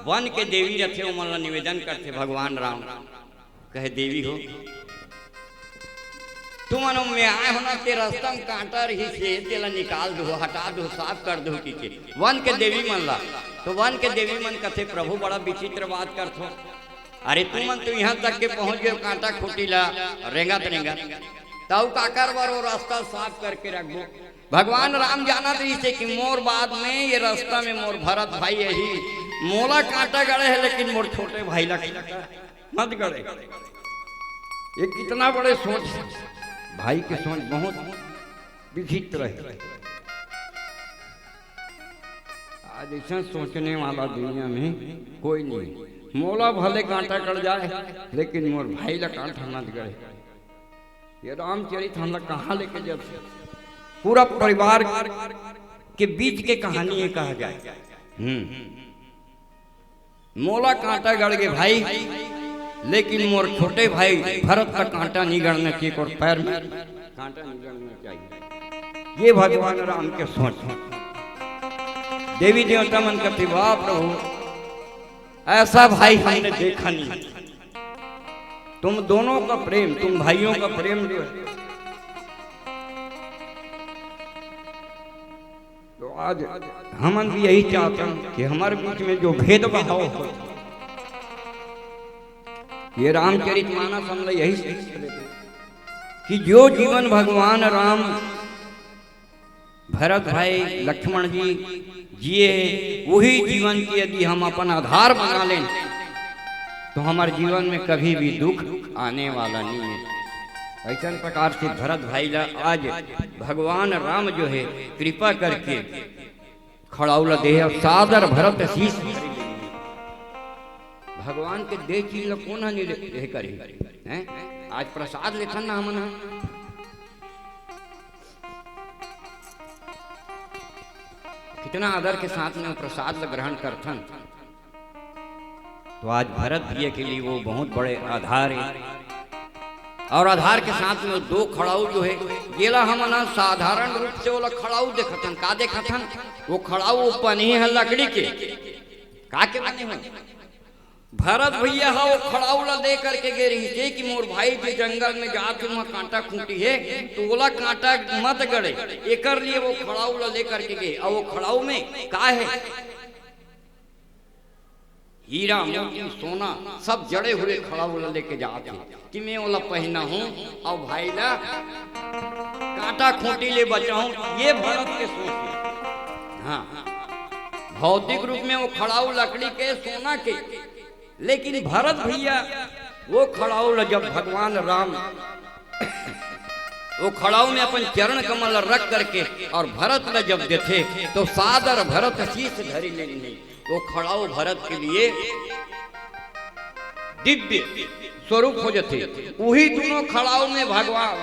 वन के देवी रथे, ओमन ला निवेदन करथे भगवान राम, कहे, देवी हो, तुमन में आए हो ना, ते रास्ता में कांटा रहिस हे, तेला निकाल दो, हटा दो, साफ कर दो, कि के वन के देवी मन ला। तो वन के देवी मन कथे, प्रभु, बड़ा विचित्र बात करथो। अरे, तुमन तो यहाँ तक के पहुँच गए, कांटा खूंटी ला रेंगत रेंगत, तऊ काकर बर वो रास्ता साफ करके रखबो? भगवान राम जानत रहिस हे कि मोर बाद में ये रास्ता में मोर भरत भाई यही मोला कांटा गड़े हे, लेकिन मोर छोटे भाई ला कांटा मत गड़े। ये कितना बड़े सोच, भाई के सोच बहुत विचित्र है। आज ऐसा सोचने वाला दुनिया में कोई नहीं। मोला भले कांटा गड़ जाए, लेकिन मोर भाई ला कांटा मत गड़े। ये रामचरित हम लोग कहाँ लेके जाते? पूरा परिवार के बीच के कहानी ये कहा जाए। हम्म। मोला कांटा गड़ गे भाई, लेकिन मोर छोटे भाई भरत का कांटा नहीं गड़ना चाहिए, और पैर में कांटा नहीं गड़ना चाहिए। ये भगवान राम के सोच। देवी देवता मन कहते, "वाह प्रभु, ऐसा भाई हमने देखा नहीं।" तुम दोनों का प्रेम, तुम भाइयों का प्रेम जो है, तो आज हमन भी यही चाहते हैं कि हमारे बीच में जो भेदभाव हो, ये रामचरित मानस हमला यही सीख देते कि जो जीवन भगवान राम, भरत भाई, लक्ष्मण जी जिए, वही जीवन के यदि हम अपन आधार बना लें, तो हमारे जीवन में कभी भी दुख आने वाला नहीं है। ऐसन प्रकार से भरत भाई ला आज भगवान राम जो है, कृपा करके खड़ाऊ ला दे हे, और सादर भरत शीश। भगवान के दे चीज ला कोन ह नहीं ले, ले करे, हैं? आज प्रसाद लेथन ना हमन ह, कितना आदर के साथ में प्रसाद ला ग्रहण करथन। तो आज भरत भैया के लिए वो बहुत बड़े आधार है। और आधार के साथ में दो खड़ाऊ जो है, जेला हमन ह साधारण रूप से ओला खड़ाऊ देखथन। का देखथन? वो खड़ाऊ, वो पनही ह लकड़ी के, का के बने हो? भरत भैया ह वो खड़ाऊ ला दे करके गे रहिस हे कि मोर भाई जे जंगल में जात हे, वहाँ कांटा खूंटी है, तो ओला कांटा मत गड़े, एकर लिए वो खड़ाऊ ला ले करके गे। और वो खड़ाऊ में का है? हीरा, मोती, सोना, सब जड़े हुए खड़ाऊ ला लेके जात हे कि मैं ओला पहना हूँ और भाई ला कांटा खूंटी ले बचाऊं। ये भरत के सोच है। हाँ, भौतिक रूप में वो खड़ाऊ लकड़ी के, सोना के, लेकिन भरत भैया वो खड़ाऊ ला जब भगवान राम वो खड़ाऊ में अपन चरण कमल रख करके और भरत ला जब देथे, तो सादर भरत शीश धरि लेनी। वो खड़ाऊ भरत के लिए दिव्य स्वरूप हो जाते। वही दोनों खड़ाऊ में भगवान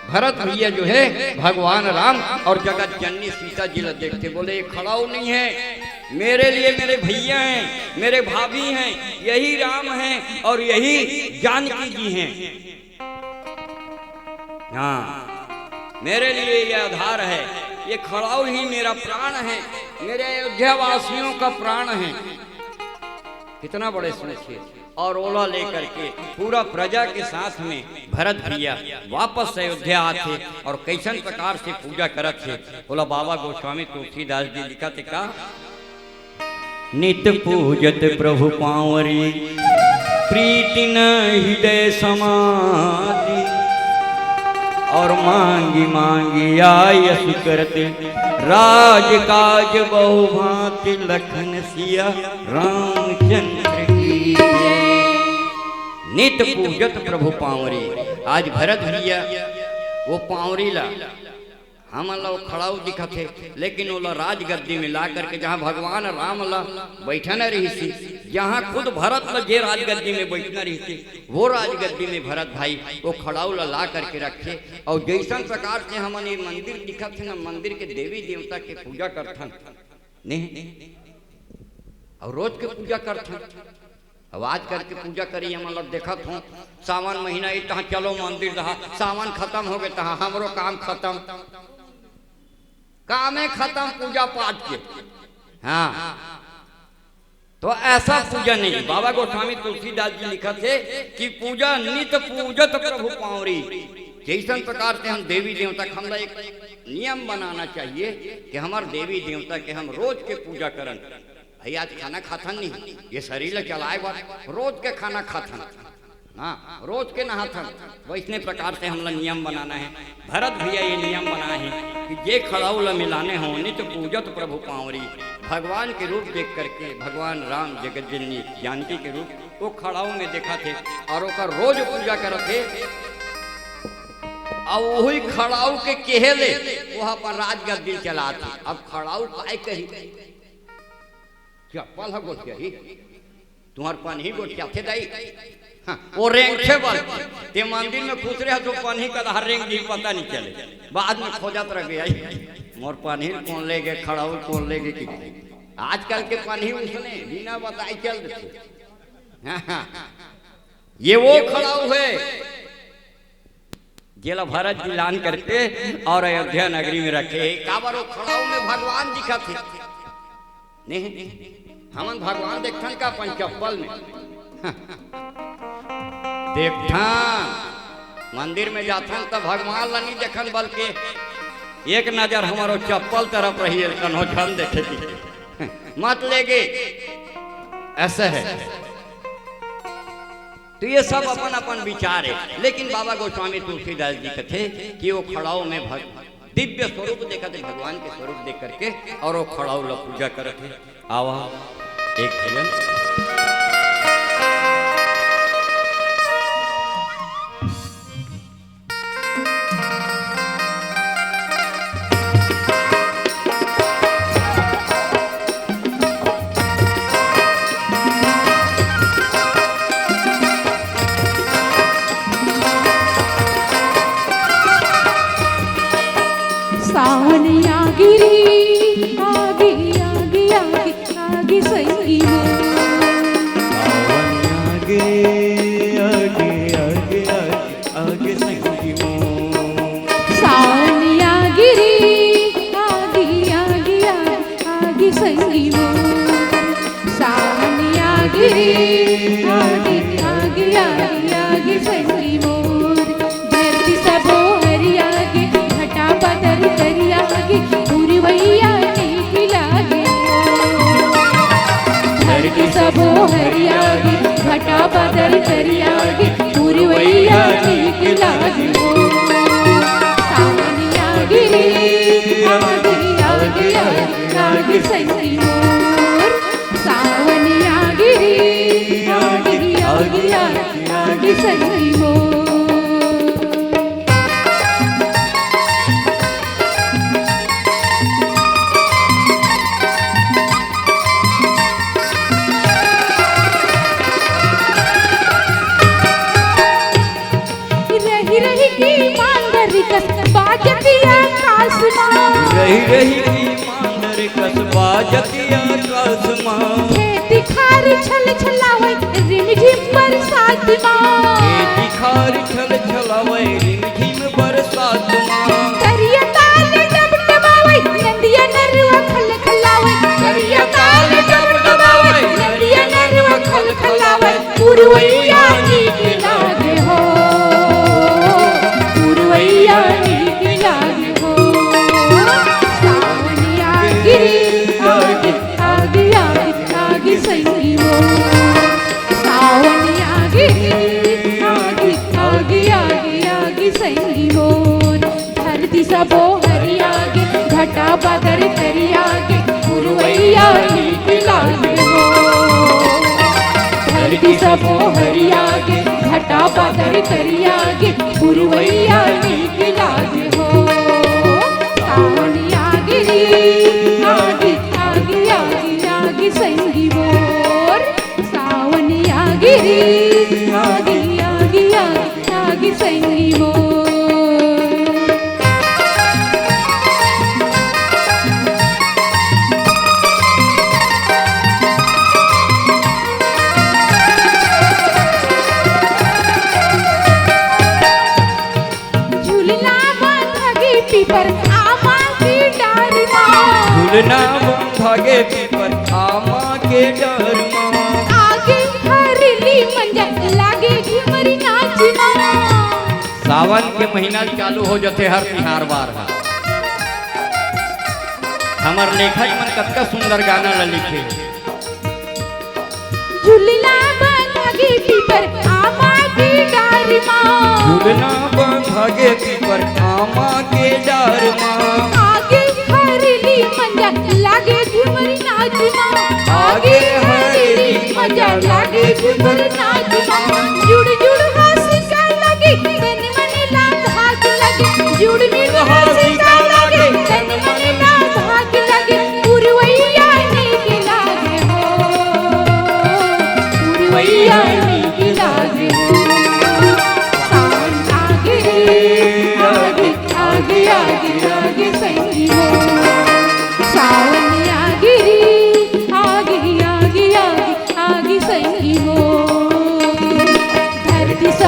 भरत भैया जो है, भगवान राम और जगत जननी सीता जी ला देखते, बोले, "ये खड़ाऊ नहीं है, मेरे लिए मेरे भैया हैं, मेरे भाभी हैं, यही राम हैं और यही जानकी जी हैं।" हाँ, मेरे लिए ये आधार है, ये खड़ाऊ ही मेरा प्राण है, मेरे अयोध्या वासियों का प्राण है। कितना बड़े सोच हे। और ओला लेकर के पूरा प्रजा के साथ में भरत भैया वापस अयोध्या आथे और कैसन प्रकार से पूजा करत हे, ओला बाबा गोस्वामी तुलसीदास जी लिखत हे का, नित पूजत प्रभु पांवरी, प्रीति न हृदय समाधि। और मांगी मांगी आयस करत, राज काज बहु भांति लखन सिया रामचंद्र की जय। नित पूजत प्रभु पांवरी। आज भरत भैया वो पांवरी ला, हमन ला वो खड़ाऊ दिखत हे, लेकिन ओला राजगद्दी में ला करके, जहाँ भगवान राम ला बैठना रहिस हे, जहाँ खुद भरत ला जे राजगद्दी में बैठना रहिस हे, वो राजगद्दी में भरत भाई वो खड़ाऊ ला ला करके रखे। और जैसन प्रकार से हमन ये मंदिर दिखत हे ना, मंदिर के देवी देवता के पूजा करथन, नहीं, और रोज के पूजा करथन। अब आज करके पूजा करी, हमन लोग देखत हों, सावन महीना ए, तहाँ चलो मंदिर रहा, सावन खत्म हो गए, तहाँ हमरो काम खत्म, कामे खत्म पूजा पाठ के। हाँ, तो ऐसा पूजा नहीं। बाबा गोस्वामी तुलसीदास जी लिखत हे कि पूजा नित पूजत प्रभु पांवरी। जैसन प्रकार से हम देवी देवता के, हमला एक नियम बनाना चाहिए कि हमार देवी देवता के हम रोज के पूजा करन। भाई, आज खाना खाथन नहीं, ये शरीर ला चलाए बर रोज के खाना खाथन, हाँ, रोज के नहाथन। वैसने प्रकार से हमला नियम बनाना है। भरत भैया ये नियम बनाए हैं कि जे खड़ाऊ ला मिलाने हो, नित पूजत प्रभु पांवरी। भगवान के रूप देख करके भगवान राम जगत जननी जानकी के रूप वो खड़ाऊ में देखत हे और ओकर रोज पूजा करत हे। अब वही खड़ाऊ के केहे ले वो अपन राजगद्दी चलात हे। अब खड़ाऊ काय कही, चप्पल ह गोठियाही, तुम्हार पनही गोठियाथे दाई। हाँ, वो रेंगथे बर। ते मंदिर में खुसरे ह तो पनही कदहा रेंग दी, पता नहीं चले, बाद में खोजत रह गया। मोर पनही ल कोन लेगे, खड़ऊ ल कोन लेगे कि आजकल के पनही उसने बिना बताए चल देथे। ये वो खड़ऊ हे, जेला भरत जी लान करके अउ अयोध्या नगरी में रखे हे। काबर वो खड़ऊ में भगवान दिखत हे। नहीं, हमन भगवान देखथन का अपन चप्पल में? देखथन, मंदिर में जाथन त भगवान ला नहीं देखन, बल्कि एक नजर हमरो चप्पल तरफ रही, कन्हो झन देखे कि मत लेगे, ऐसे हे। तो ये सब अपन अपन विचार हे, लेकिन बाबा गोस्वामी तुलसीदास जी कथे कि वो खड़ाऊ में भग-, दिव्य स्वरूप देखत हे, भगवान के स्वरूप देख करके, अउ वो खड़ाऊ ला पूजा करत हे। आवा एक भजन। सावन आगे रे, आगे, आगे, आगे, आगे संगी मोर। सावन आगे, आगे, आगे, आगे, आगे संगी मोर। सावन आगे रे, आगे, आगे, आगे, आगे संगी मोर। सावन आगे रे, आगे, आगे, आगे, आगे संगी मोर। धरती सबो हरियागे, घटा बादर करियागे, पुरवैया नीक लागे। धरती सबो हरियागे, घटा बादर करियागे, पुरवैया नीक लागे। सावन आगे रे, आगे, आगे, आगे, आगे संगी मोर। सावन आगे रे, आगे, आगे, आगे, आगे संगी मोर। रहि रहि के मांदर कस बाजत आकाश मा। रहि रहि के मांदर कस बाजत आकाश मा। खेती खार छल छलावै रिमझिम बरसात मा। खेती खार छल छलावै रिमझिम बरसात मा। करिया ताल डबडबावै, नंदिया नरवा खलखलावै। करिया ताल डबडबावै, नंदिया नरवा खलखलावै। पुरवैया नीक लागे हो, पुरवैया नीक लागे हो। सावन आगे, आगे, आगे, आगे, आगे संगी मोर। सावन आगे, आगे, आगे, आगे, आगे संगी मोर। धरती सबो हरियागे, घटा बादर करियागे, पुरवैया नीक लागे हो। धरती सबो हरियागे, घटा बादर करियागे, पुरवैया नीक लागे हो। सावन आगे रे, आगे, आगे, आगे, आगे संगी मोर। सावन आगे रे, आगे, आगे, आगे, आगे संगी मोर। झुलना बंधा गे पीपर आमा के डार मा। झुलना बंधा गे पीपर आमा के डार मा। आगे हरेली मंजा लागे झुमरी नाच मा। सावन के महीना चालू हो जथे हर तिहार बार ह। हमर लेखक मन कतका सुंदर गाना ल लिखे। झुलना बंधा गे पीपर आमा के डार मा। झुलना बंधा गे पीपर आमा के डार मा। आगे हरेली मंजा लागे झुमरी नाच मा। आगे हरेली मंजा लागे झुमरी नाच मा। जुड़ जुड़ हंसी का लगे, तन मन ला धाक लगे। जुड़ जुड़ हंसी का लगे, तन मन ला धाक लगे। पुरवैया नीक लागे हो, पुरवैया नीक लागे हो। सावन आगे रे, आगे, आगे, आगे, आगे संगी हो।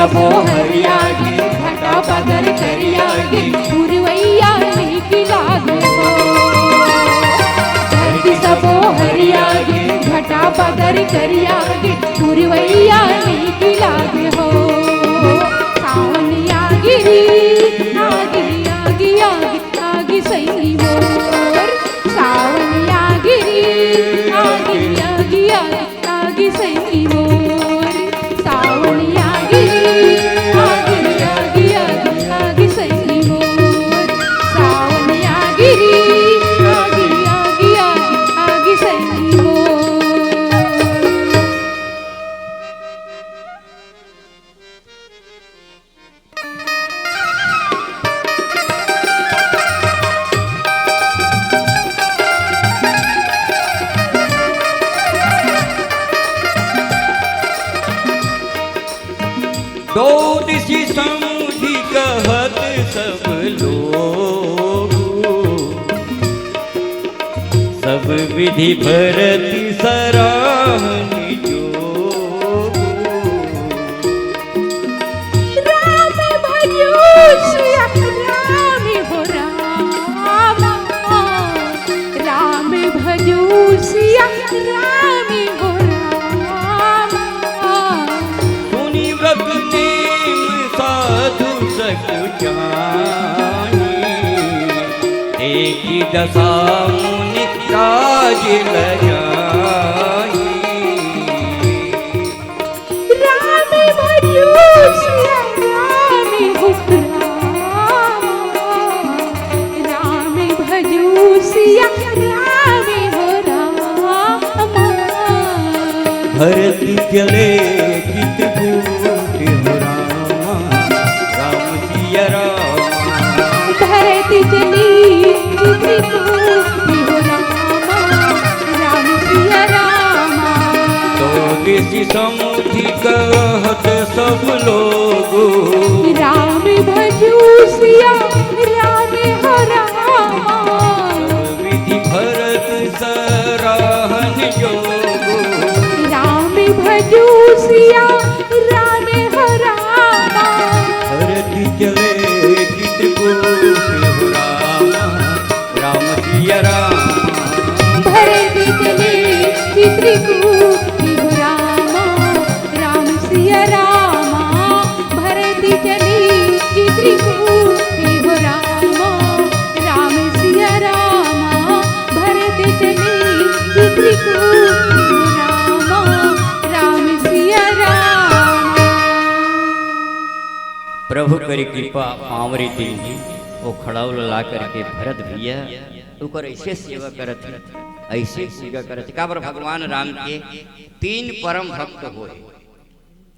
सबो हरियागे, घटा बादर करियागे, पुरवैया नीक लागे हो। धरती सबो हरियागे, घटा बादर करियागे, पुरवैया नीक लागे हो। सावन आगे रे, आगे, आगे, आगे, आगे सैनी मोर। सावन आगे रे, आगे, आगे, आगे, आगे सैनी मोर। सावन आगे रे, आगे, आगे, आगे, आगे सैनी मोर। सावन आगे रे, आगे, आगे, आगे, आगे सैनी मोर। दो दिशि समझि कहत सब लोग, सब विधि भरत सराहन जोग। राम भजो सिया राम हो राम, राम भजो सिया राम हो राम। सुनि व्रत नेम साधु सकुचानी, देखि दशा मुनि राज लजाई। राम भजो सिया राम हो राम, राम भजो सिया राम हो राम। भरत चले चित्रकूट हो राम, राम सिया राम। भरत चले चित्रकूट हो राम, राम सिया राम। दो दिशि समझि कहत सब लोग, राम भजो सिया राम हो राम। विधि भरत सराहन जोग, राम भजो सिया राम हो राम। भरत चले चित्रकूट हो राम, राम सिया राम। भरत चले चित्रकूट हो राम, राम सिया राम। भरत चले चित्रकूट हो राम, राम सिया राम। भरत चले चित्रकूट हो राम, राम सिया राम। प्रभु करी कृपा पाँव रे दीन जी, ओ खड़ाऊ ला ला करके भरत भैया ओकर ऐसे सेवा करत हे, ऐसे पूजा करत हे। काबर भगवान राम के तीन परम भक्त होए।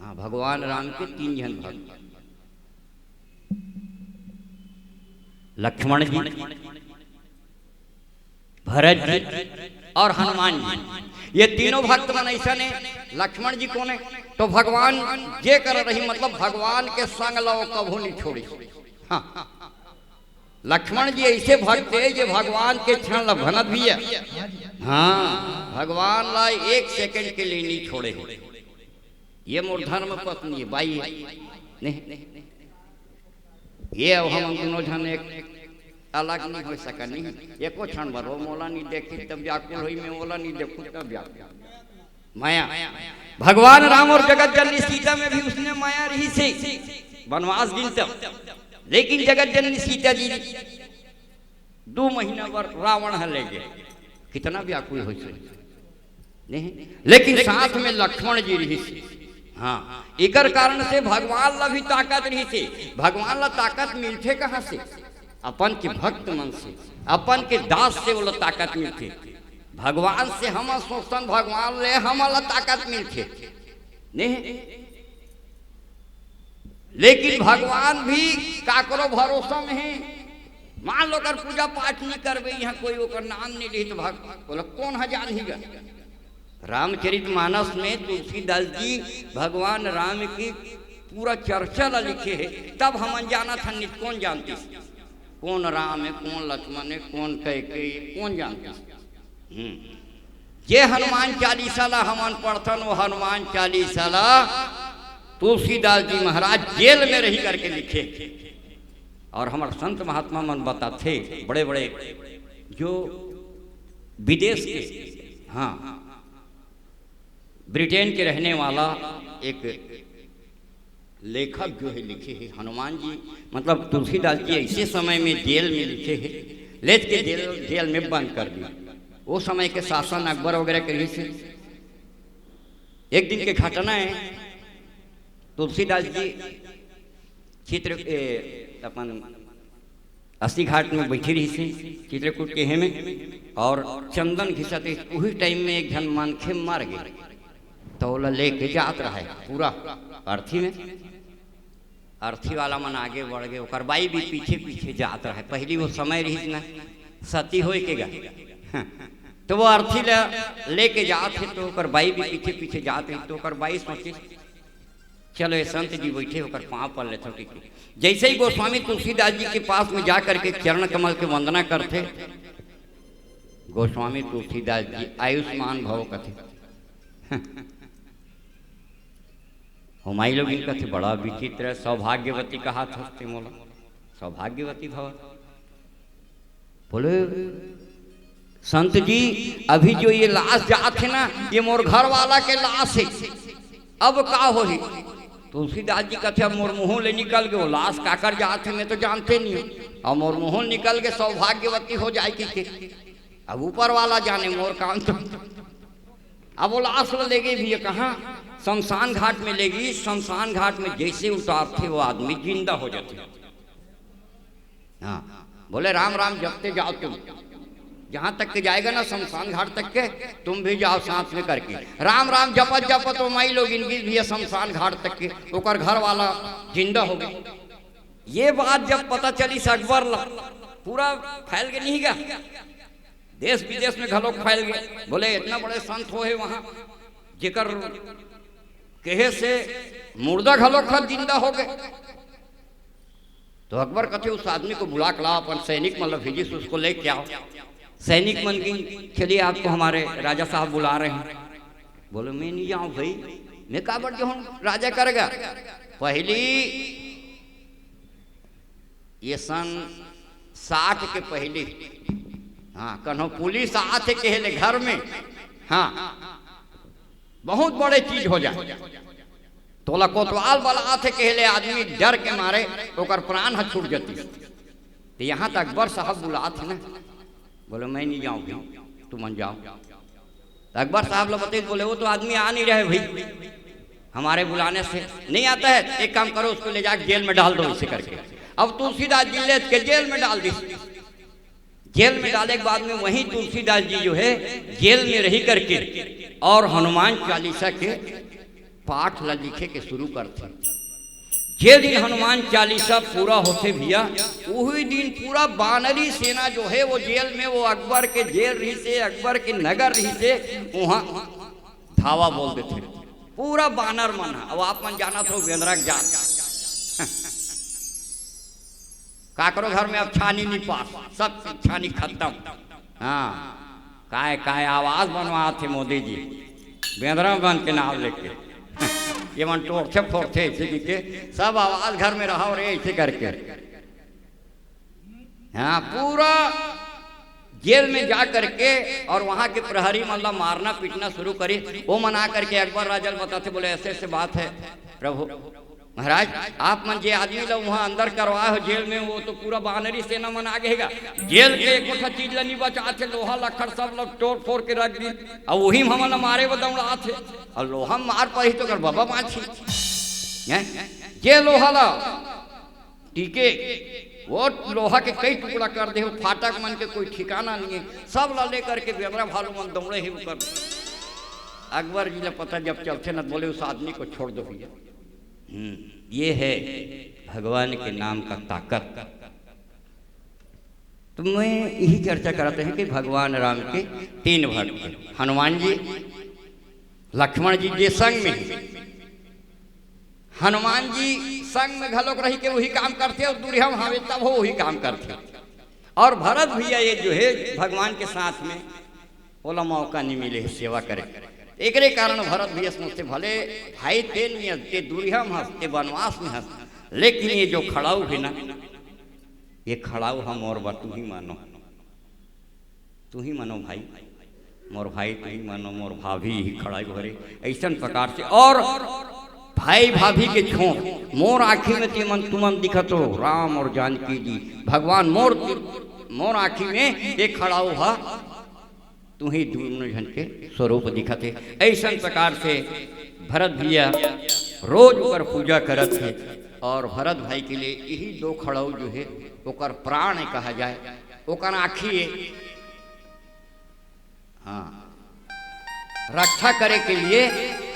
हाँ, भगवान राम के तीन झन भक्त, लक्ष्मण जी, भरत जी और हनुमान जी। ये तीनों भक्त मन ऐसा ने। लक्ष्मण जी कोन हे? तो भगवान जे कर रही, मतलब भगवान के संग ला वो कभू नहीं छोड़ी। हाँ, लक्ष्मण जी ऐसे भक्त हे जे भगवान के क्षण ला भनत भी हे। हाँ, भगवान ला एक सेकंड के लिए नहीं छोड़े हे। ये मोर धर्म पत्नी हे, बाई हे। नहीं, ये अब हम दोनों झन एक अलग नहीं हो सकन, नहीं। एको क्षण भर वो मोला नहीं देखी तब व्याकुल होई, मैं ओला नहीं देखूं तब व्याकुल। माया। भगवान राम और जगत जननी सीता में भी उसने माया रही से वनवास दिन तक, लेकिन जगत जननी सीता जी दू महीना बर रावण ह ले गे। कितना व्याकुल होइस नहीं, लेकिन साथ में लक्ष्मण जी रहिस। हाँ, एकर कारण से भगवान ला भी ताकत रहिस। भगवान ला ताकत मिलथे कहाँ से? अपन के भक्त मन से, अपन के दास से ओला ताकत मिलथे। भगवान से हम सोचथन, भगवान ले हमन ला ताकत मिलथे नहीं। लेकिन भगवान भी काकरो भरोसा में हे। मान लो, अगर पूजा पाठ नहीं करबे, यहाँ कोई ओकर नाम नहीं लिही, तो भग-, बोला, कौन ह जानही गा? रामचरित मानस में तुलसीदास जी भगवान राम की पूरा चर्चा ला लिखे हे, तब हमन जानत हन, नहीं कौन जानतिस? कौन राम हे, कौन लक्ष्मण हे, कौन कैकेयी, कौन जानतिस? हम्म। जे हनुमान चालीसा ला हमन पढ़थन, वो हनुमान चालीसा ला तुलसीदास जी महाराज जेल में रही करके लिखे। और हमर संत महात्मा मन बताथे, बड़े बड़े जो विदेश के, हाँ, ब्रिटेन के रहने वाला एक लेखक जो है लिखे है, हनुमान जी, मतलब तुलसीदास जी ऐसे समय में जेल में लिखे है, लेत के जेल, जेल में बंद कर दिया। वो समय के शासन अकबर वगैरह के रही से। एक दिन के घटना है, तुलसीदास जी चित्र, ए, अपन अस्सी घाट में बैठी रही से, चित्रकूट के हे में, और चंदन घिसत रही। उही टाइम में एक झन मनखे मर गए, तो ओला लेके जात रहे पूरा अर्थी में। अर्थी वाला मन आगे बढ़ गए, ओकर बाई भी पीछे पीछे जात रहे। पहली वो समय रही ना, सती होए के गा, तो वो अर्थी ला लेके जात हे, तो ओकर बाई भी पीछे पीछे जात रही। तो ओकर बाई सोचे, चलो, ये संत जी बैठे, ओकर पाँव पर लेथो, ठीक है। जैसे ही गोस्वामी तुलसीदास जी के पास में जा करके चरण कमल के वंदना करथे, गोस्वामी तुलसीदास जी आयुष्मान भव कथे। हमाई लोग इनका थे बड़ा विचित्र है, सौभाग्यवती कहा था ते मोला, सौभाग्यवती भव। बोले, संत जी, अभी जो ये लाश जात है ना, ये मोर घर वाला के लाश है, अब का होही? तुलसीदास जी कथे, अब मोर मुंह ले निकल गए, वो लाश काकर जात है, मैं तो जानते नहीं हूँ। अब मोर मुंह निकल गए, सौभाग्यवती हो जाए कि के? अब ऊपर वाला जाने, मोर काम तो। अब वो लाश ला लेगे भी ये कहाँ? शमशान घाट में लेगी। शमशान घाट में जैसे उतारथे, वो आदमी जिंदा हो जाथे। हाँ, बोले, राम राम जपते जाओ तुम, जहां तक के जाएगा ना शमशान घाट तक के, तुम भी जाओ साथ में करके। राम राम जपत जपत वो माई लोग इनकी भी शमशान घाट तक के, ओकर घर वाला जिंदा हो गए। ये बात जब पता चली से अकबर ला, पूरा फैल के नहीं गया, देश विदेश में घलोक फैल गए। बोले, इतना बड़े संत हो है वहां, जेकर कहे से मुर्दा घलोक ह जिंदा हो गए। तो अकबर कथे, उस आदमी को बुला के लाओ, अपन सैनिक मन ला भेजिस, उसको लेके आओ। सैनिक मन की, चलिए, आपको हमारे राजा साहब बुला रहे हैं। बोले, मैं नहीं जाऊं भाई, मैं काबर जाऊं राजा करेगा। पहली ये सन साठ के पहली, हाँ, कन्हो पुलिस आथे कहे ले घर में, हाँ, बहुत बड़े चीज हो जाए। तोला कोतवाल वाला आथे कहे ले, आदमी डर के मारे ओकर प्राण ह छूट जाती। तो यहाँ तक अकबर साहब बुलात है ना, बोले, मैं नहीं जाऊँ भाई, तुमन जाओ। तो अकबर साहब लोग बताइए, बोले, वो तो आदमी आ नहीं रहे भाई, हमारे बुलाने से नहीं आता है। एक काम करो, उसको ले जाके जेल में डाल दो, इसे करके। अब तुलसीदास जी ले के जेल में डाल दी। जेल में डाले के बाद में वहीं तुलसीदास जी जो है जेल में रही करके और हनुमान चालीसा के पाठ ला लिखे के शुरू करथे। जे दिन हनुमान चालीसा पूरा होथे भैया, वही दिन पूरा बानरी सेना जो है वो जेल में, वो अकबर के जेल रही से, अकबर के नगर रही से, वहां धावा बोल देथे पूरा बानर मन ह। अब आप मन जानत हो बेंदरा के जात काकरो घर में अब छानी नहीं पास, सब छानी खत्म। हाँ, काय काय आवाज बनवात हे मोदी जी, बेंदरा मन के नाम लेके। ये मन टोरथे फोरथे ऐसे करके, सब आवाज घर में रहा और ऐसे करके। हाँ, पूरा जेल में जा करके और वहां के प्रहरी मन ला मारना पीटना शुरू करी। वो मन आ करके अकबर राजा ल बताथे, बोले, ऐसे ऐसे बात है प्रभु महाराज, आप मन जे आदमी ला वहां अंदर करवाए हो जेल में, वो तो पूरा बानरी सेना मन आ गए गा। जेल के एको ठा चीज ला नहीं बचाथे, लोहा लक्कड़ सब लोग तोड़ फोड़ के रख दी। अब वही में हमन ला मारे बर दौड़ाथे, और लोहा मार पड़ही तो कर बाबा बांची। हैं? जे लोहा ला टीके, वो लोहा के कई टुकड़ा कर दे हो, फाटक मन के कोई ठिकाना नहीं है। सब ला लेकर के बेंदरा भालू मन दौड़े ही ऊपर। अकबर जी ला पता जब चलथे न, बोले, उस आदमी को छोड़ दो भैया। हम्म, ये है भगवान के नाम का ताकत। तो मैं यही चर्चा कराते हैं कि भगवान राम के तीन भक्त, हनुमान जी, लक्ष्मण जी, जे संग में हैं। हनुमान जी संग में घलोक रही के वही काम करथे और दूरिहा में हवे तब हो वही काम करथे। और भरत भैया ये जो है भगवान के साथ में, ओला मौका नहीं मिले है सेवा करे। एकरे कारण भरत भैया सोचथे, भले भाई तें नइ हस, तें दूरिहा म हस, तें बनवास में हस, लेकिन ये जो खड़ाऊ हे ना, ये खड़ाऊ ह मोर बर, तुहीं मानो, तुहीं मानो भाई, मोर भाई तुहीं मानो, मोर भाभी ही खड़ाऊ हरे। अइसन प्रकार से और भाई भाभी के छोड़, मोर आँखी में तेमन तुमन दिखत हो, राम और जानकी जी, भगवान मोर, मोर आँखी में ये खड़ाऊ ह तुहीं दूनों झन के स्वरूप दिखत हे। अइसन प्रकार से भरत भैया रोज ओकर पूजा करत हे और भरत भाई के लिए यही दो खड़ाऊ जो हे ओकर प्राण कहा जाए, ओकर आँखी हे। हाँ, रक्षा करे के लिए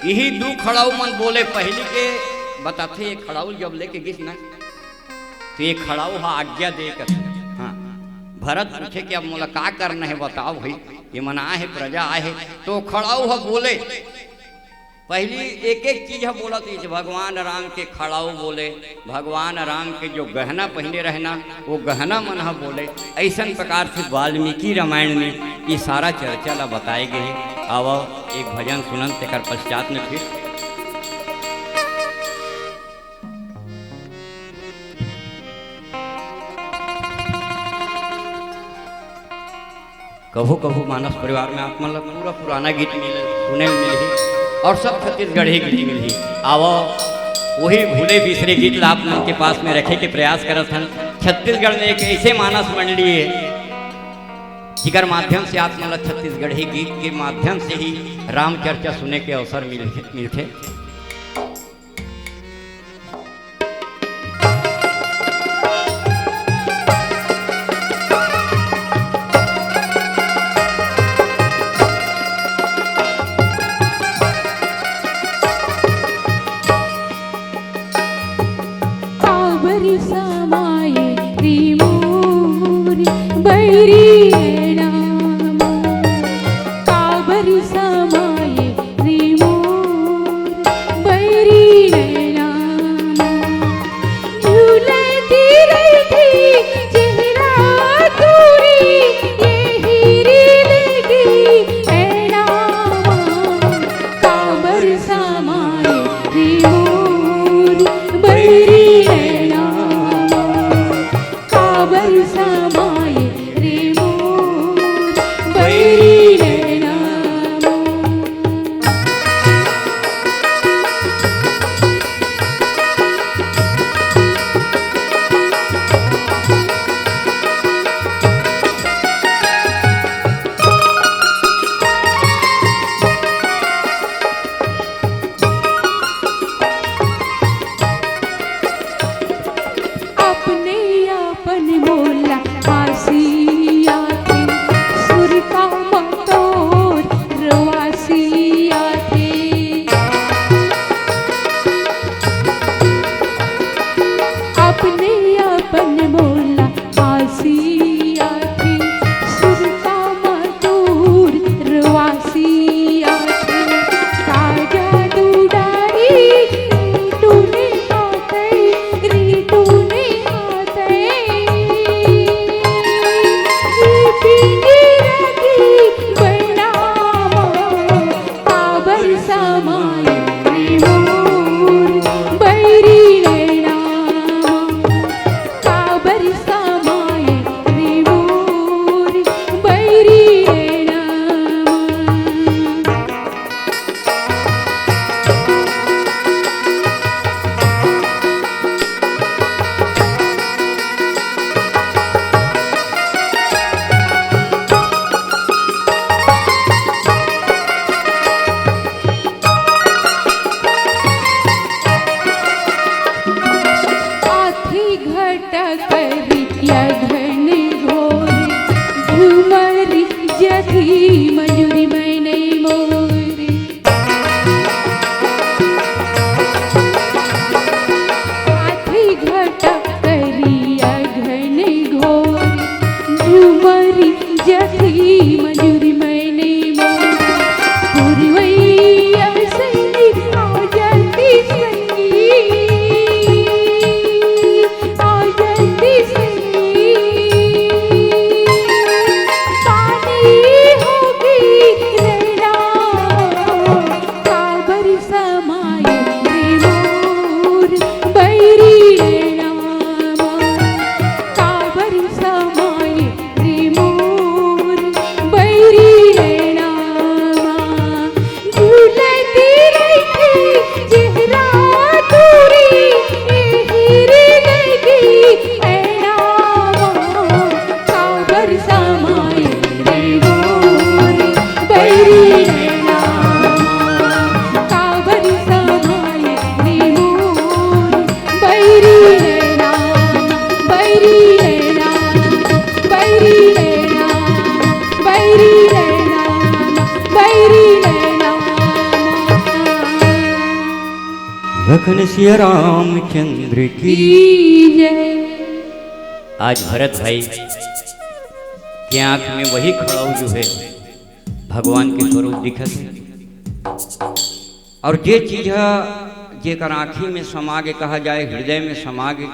यही दू खड़ाऊ मन बोले। पहिली के बताथे, ये खड़ाऊ जब लेके गिस ना, तो ये खड़ाऊ ह आज्ञा दे कर, हाँ, भरत पूछे कि अब मोला का करना हे, बताओ भाई, ये मन आए हे, प्रजा आए हे। तो खड़ाऊ ह बोले, पहिली एक एक चीज ह बोलत हे, भगवान राम के खड़ाऊ बोले, भगवान राम के जो गहना पहिने रहना, वो गहना मन ह बोले। अइसन प्रकार से वाल्मीकि रामायण में ये सारा चर्चा ला बताए गए हे। आवव, एक भजन सुनन, तेकर पश्चात में फिर कभू कभू मानस परिवार में आप मन ला पूरा पुराना गीत मिल, सुने मिलही और सब छत्तीसगढ़ी गीत मिलही। आवव, वही भूले बिसरे गीत ला आप मन के पास में रखे के प्रयास करत हन। छत्तीसगढ़ में एक ऐसे मानस मंडली हे, जिकर माध्यम से आप मन ला छत्तीसगढ़ी गीत के माध्यम से ही राम चर्चा सुने के अवसर मिल, मिलथे। काबर समाये रे मोर बैरी नैना मोर, काबर समाये रे मोर बैरी नैना मोर। झूलती रहिथे चेहरा तोरे, एही रे लगे ऐना मोर। काबर समाये रे मोर बैरी ऐना मोर, काबर समाये रे मोर। धन सिया रामचंद्र की। की जय। आज भरत भाई के आंख में वही खड़ाऊ जो है भगवान के स्वरूप दिखत है। और जे चीज ह जेकर आंखी में समा गे, कहा जाए हृदय में समा गे,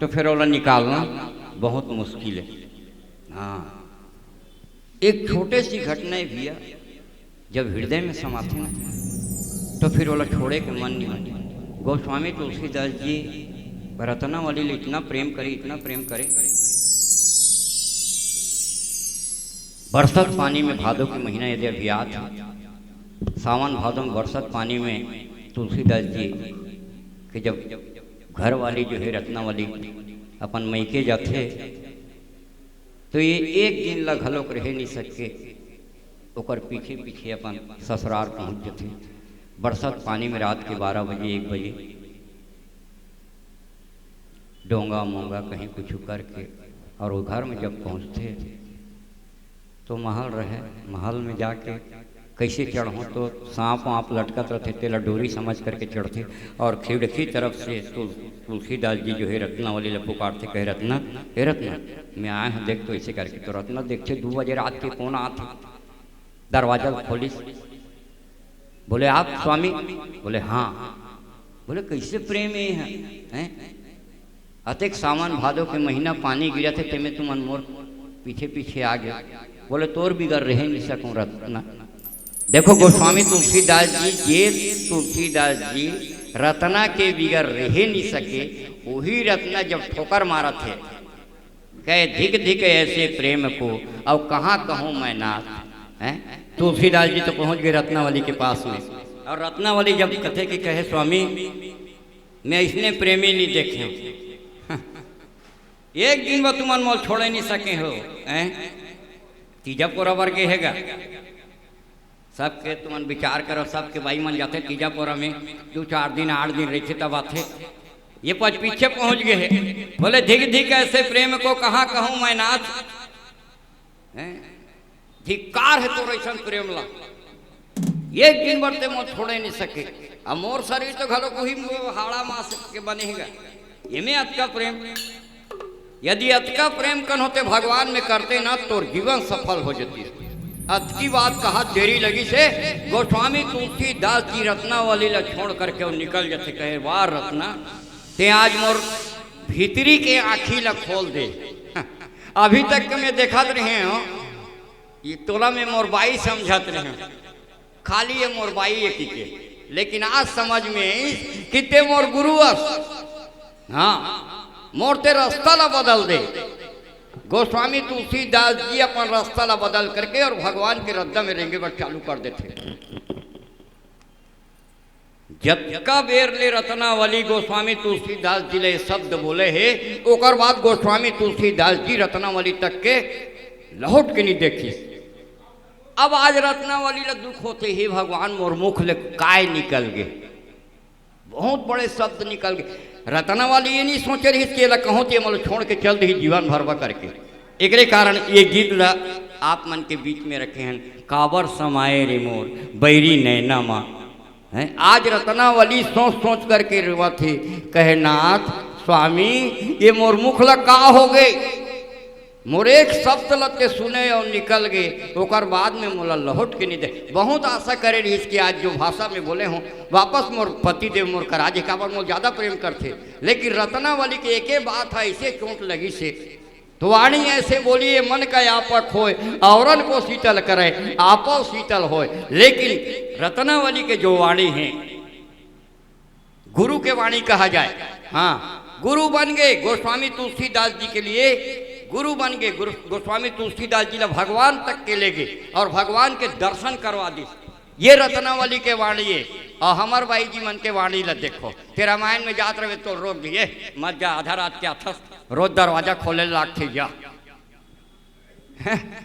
तो फिर ओला निकालना बहुत मुश्किल है। हाँ, एक छोटे सी घटना है भैया, जब हृदय में समाथे ना, तो फिर ओला छोड़े के मन नहीं होते। गोस्वामी तुलसीदास जी रत्नावली ले इतना प्रेम करे, इतना प्रेम करे। बरसत पानी में, भादो के महीना यदि अभी आत, सावन भादो में बरसत पानी में तुलसीदास जी के जब घरवाली जो है रत्नावली अपन मइके जाथे, तो ये एक दिन ला घलोक रहे नहीं सके, ओकर पीछे पीछे अपन ससुराल पहुंच जथे। बरसत पानी में रात के बारह बजे, एक बजे डोंगा मोंगा कहीं कुछ करके, और वो घर में जब पहुंचथे तो महल रहे, महल में जाके कैसे चढ़ो तो सांप वाप लटकत रहते, तेला डोरी समझ करके चढ़ते। और खिड़की तरफ से तुल-, तुलसीदास जी जो है रत्नावली ला पुकारते, कहे, "रत्ना, हे रत्ना, मैं आए हूँ, देख।" तो ऐसे करके तो रत्ना देखते दो बजे रात के कौन आते, दरवाजा खोलिस, बोले, "आप स्वामी?" बोले, "हाँ।" बोले, "कैसे प्रेम ये है, हैं? अतेक सावन भादो के महीना पानी गिरत हे, तेमे तुमन मोर पीछे पीछे आ गए।" बोले, "तोर बिगर रहे नहीं सकूं रत्ना।" देखो गोस्वामी तुलसीदास जी, जे तुलसीदास जी रत्ना के बिगर रहे नहीं सके, वही रत्ना जब ठोकर मारत हे, कहे, "धिक धिक ऐसे प्रेम को, अब कहाँ कहूँ मैं नाथ।" हैं? तुलसीदास जी तो पहुंच गए रत्नावली के पास में। और रत्नावली जब कथे कि कहे, "स्वामी, मैं इसने प्रेमी नहीं देखे हूँ।" एक दिन वो तुमन मोल छोड़े नहीं सके हो, हैं? तीजा पोरा बर गे हेगा। सबके तुमन विचार करो, सबके बाई मन जाथे तीजा पोरा में, दो चार दिन, आठ दिन रहिथे तब आथे। ये पच पीछे पहुंच गए हे। बोले, "धिक धिक ऐसे प्रेम को, कहाँ कहूँ मैं नाथ।" हैं? धिक्कार है तोर ऐसन प्रेम ला। एक दिन बर ते मोर छोड़े नहीं सके। अब मोर शरीर तो घलो कोई हाड़ा मास के बने हेगा। ये में अतका प्रेम, यदि अतका प्रेम कन होते भगवान में करते ना, तोर जीवन सफल हो जाती। अतकी बात कहा देरी लगी से गोस्वामी तुलसीदास जी रत्नावली ला छोड़ करके वो निकल जाते। कहे, "वाह रत्ना, ते आज मोर भीतरी के आँखी ला खोल दे।" अभी तक के मैं देखत रहे हूँ, ये तोला में मोर बाई समझत रहे हूँ, खाली ये मोर बाई ये की के, लेकिन आज समझ में आइस कि ते मोर गुरु अस। हाँ, मोर ते रास्ता ला बदल दे। गोस्वामी तुलसीदास जी अपन रास्ता ला बदल करके और भगवान के रद्दा में रेंगे बर चालू कर देते। जतका बेर ले रत्नावली गोस्वामी तुलसीदास जी ले शब्द बोले हे, ओकर बाद गोस्वामी तुलसीदास जी रत्नावली तक के लौट के नहीं देखिस। अब आज रत्नावली ला दुख होते, "हे भगवान, मोर मुख ले काय निकल गे?" बहुत बड़े शब्द निकल गे। रत्नावली ये नहीं सोचे रहिस कि एला कहूँ ते मोला छोड़ के चल दही जीवन भरवा करके। एकरे कारण ये गीत ला आप मन के बीच में रखे हैं, "काबर समाए रे मोर बैरी नैना मा।" हैं, आज रत्नावली सोच सोच करके रोवत हे, कहे, "नाथ स्वामी, ये मोर मुख ला का हो गए? मोर एक शब्द ला ते सुने और निकल गए, ओकर बाद में मोला लौट के नहीं दे।" बहुत आशा करे रहिस कि आज जो भाषा में बोले हूँ, वापस मोर पति देव मोर करा जे, काबर मोर ज्यादा प्रेम करथे। लेकिन रत्नावली के एके बात है, ऐसे चोट लगिस हे, तो वाणी ऐसे बोली, "ये मन का आपा खोए, औरन को शीतल करे, आपो शीतल होए।" लेकिन रत्नावली के जो वाणी है, गुरु के वाणी कहा जाए, हाँ, गुरु बन गए गोस्वामी तुलसीदास जी के लिए, गुरु बन गए गुरु, गोस्वामी तुलसीदास जी ला भगवान तक के ले गए और भगवान के दर्शन करवा दी। ये रत्नावली के वाणी है। और हमर बाई जी मन के वाणी ला देखो, ते रामायण में जात रहे तो रोक दिए, "मत जा, आधा रात के आथस, रोज दरवाजा खोले लागथे जा।"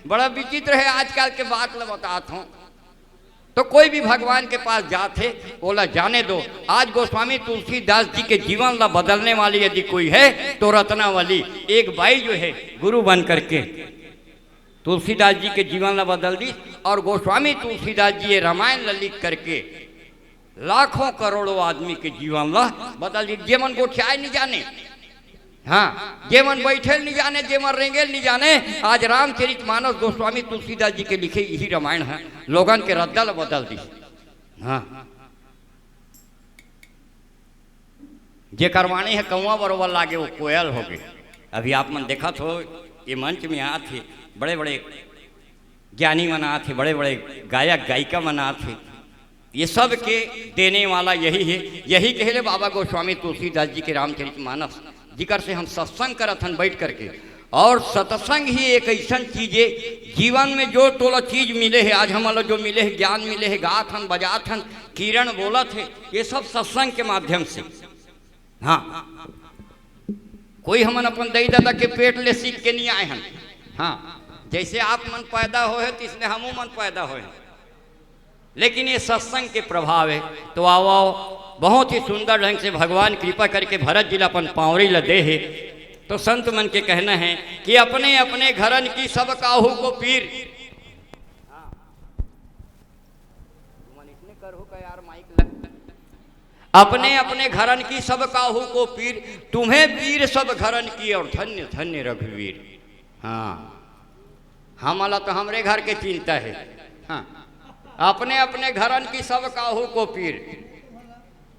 बड़ा विचित्र है आजकल के बात ला बतात हूँ। तो कोई भी भगवान के पास जात हे, ओला जाने दो। आज गोस्वामी तुलसीदास जी के जीवन ला बदलने वाली यदि कोई है, तो रत्नावली एक बाई जो है, गुरु बन करके तुलसीदास जी के जीवन ला बदल दी। और गोस्वामी तुलसीदास जी ये रामायण ला लिख करके लाखों करोड़ों आदमी के जीवन ला बदल दी। जे मन गोठियाए नहीं जाने, हाँ, जे मन बैठे नहीं जाने, जे मन रेंगे नहीं जाने, आज रामचरित मानस गोस्वामी तुलसीदास जी के लिखे यही रामायण है, लोगन के रद्दा ला बदल दी। हाँ, जेकर वाणी है कौआ बरोबर लागे, वो कोयल हो गए। अभी आप मन देखत हो, ये मंच में आत हे, बड़े बड़े ज्ञानी मन आत हे, बड़े बड़े गायक गायिका मन आत हे, ये सब के देने वाला यही है। यही कहले बाबा गोस्वामी तुलसीदास जी के रामचरित मानस, जिकर से हम सत्संग करत हन बैठ करके। और सत्संग ही एक ऐसन चीज है, जीवन में जो तोला चीज मिले है, आज हमन ला जो मिले है, ज्ञान मिले है, गात हन, बजात हन, किरण बोलत है, ये सब सत्संग के माध्यम से। हाँ, कोई हमन अपन दई ददा के पेट ले सीख के नहीं आए हन। हाँ, जैसे आप मन पैदा होए हे, तिसने हमू मन पैदा होए हन। लेकिन ये सत्संग के प्रभाव है। तो आओ, आओ, बहुत ही सुंदर ढंग से भगवान कृपा करके भरत जी ला अपन पांवरी ला दे हे। तो संत मन के कहना है कि अपने अपने घरन की सब काहू को पीर। हाँ। तुमन इसने करहु का यार माइक लग। अपने अपने घरन की सब काहू को पीर, तुम्हें पीर सब घरन की और धन्य धन्य रघुवीर। हाँ, हमला तो हमरे घर के चिंता है। हाँ, अपने अपने घरन की सब काहू को पीर।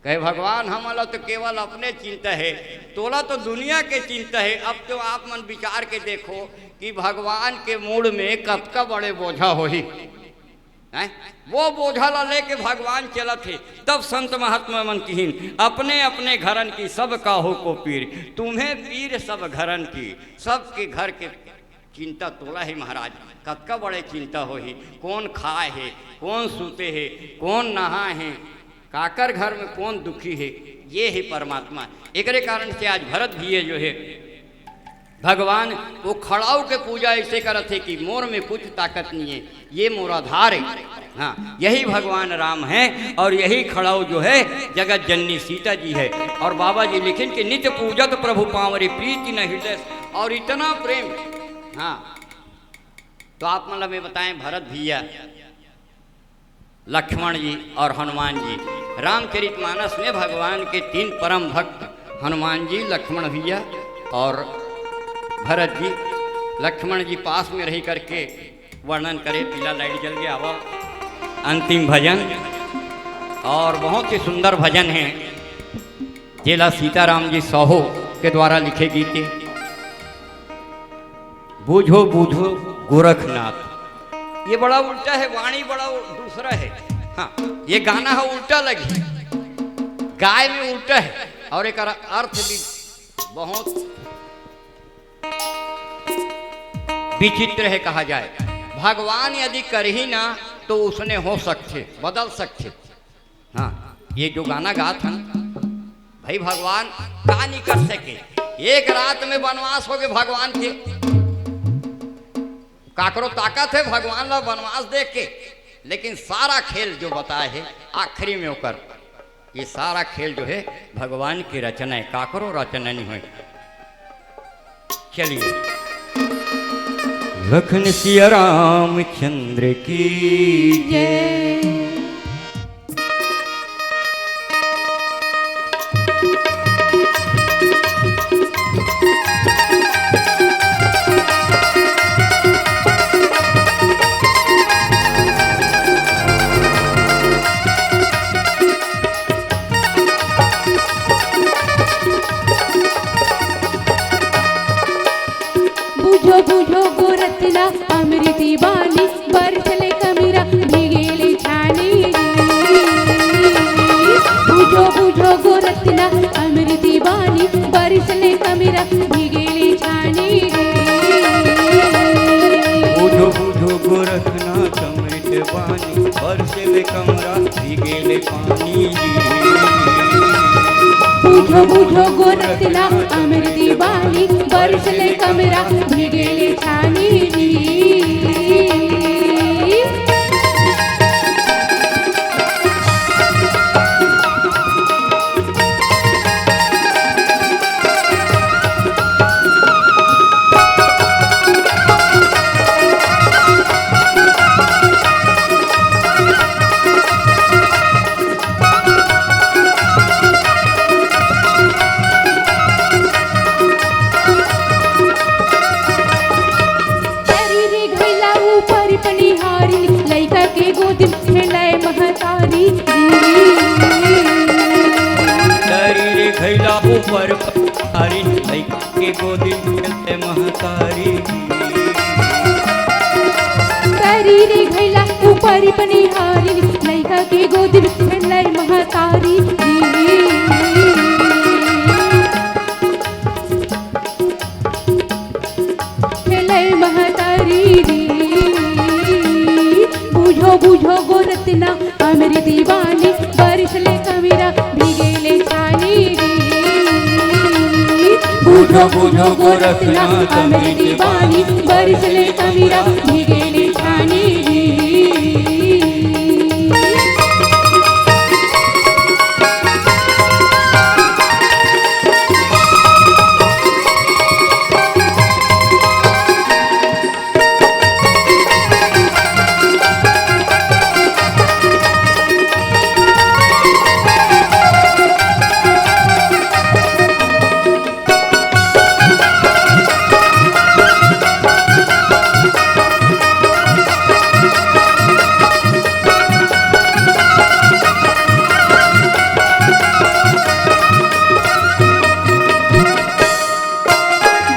कहे भगवान, हमला तो केवल अपने चिंता है, तोला तो दुनिया के चिंता है। अब तो आप मन विचार के देखो कि भगवान के मूड में कतका बड़े बोझा होही। हैं? वो बोझा ला लेके भगवान चलत हे। तब संत महात्मा मन किहिन, अपने अपने घरन की सब काहू को पीर, तुम्हें पीर सब घरन की। सबके घर के चिंता तोला हे महाराज। कतका बड़े चिंता होही, कौन खाए हे, कौन सूते हे, कौन नहाए हे, काकर घर में कौन दुखी हे, ये हे परमात्मा। एकरे कारण से आज भरत भैया जो है, भगवान वो खड़ाऊ के पूजा ऐसे करत हे कि मोर में कुछ ताकत नहीं है, ये मोर आधार है। हाँ, यही भगवान राम है और यही खड़ाऊ जो है जगत जननी सीता जी है। और बाबा जी लिखिन कि नित पूजत प्रभु पांवरी प्रीति न हृदय। और इतना प्रेम। हाँ, तो आप मतलब में बताएं, भरत भैया, लक्ष्मण जी और हनुमान जी। रामचरित मानस में भगवान के तीन परम भक्त, हनुमान जी, लक्ष्मण भैया और भरत जी। लक्ष्मण जी पास में रही करके वर्णन करे, पीला लाइट जल गया। अब अंतिम भजन, और बहुत ही सुंदर भजन है, जेला सीताराम जी साहू के द्वारा लिखे गीत है। बूझो बूझो गोरखनाथ। ये बड़ा उल्टा है, वाणी बड़ा उ-, दूसरा है। हाँ, ये गाना है उल्टा लगी, गाय में उल्टा है और एक अर्थ भी बहुत विचित्र है कहा जाए। भगवान यदि करही ना तो उसने हो सकथे, बदल सकथे। हाँ, ये जो गाना गात हन, भाई भगवान का नहीं कर सके। एक रात में वनवास हो गए भगवान के। काकरो ताकत है भगवान ला वनवास दे के, लेकिन सारा खेल जो बताए है आखिरी में ओकर, ये सारा खेल जो है भगवान की रचना है, काकरो रचना नहीं होए। चलिए। लखन सिया रामचंद्र की जय। बूझो बूझो गोरखनाथ अमृत बानी, बरसले कमिरा भीगेले छानी। बूझो बूझो गोरखनाथ अमृत बानी, बरसले कमिरा भीगेले छानी। बूझो बूझो गोरखनाथ अमृत बानी, बरसले कमिरा भीगेले पानी जी। बूझो बूझो गोरखनाथ अमृत बानी, बरसले कमिरा भीगेले छानी जी। ऊपर पनिहारिन, लइका के गोदी में खेलय महतारी। तरी रे घैला ऊपर पनिहारिन, लइका के गोदी में खेलय महतारी। खेलय महतारी रे। बूझो बूझो गोरतना अमर दीवानी, बारिश ले कमिरा भीगे ले छानी रे। बूझो बूझो गोरतना अमर दीवानी, बारिश ले कमिरा भीगे ले छानी रे।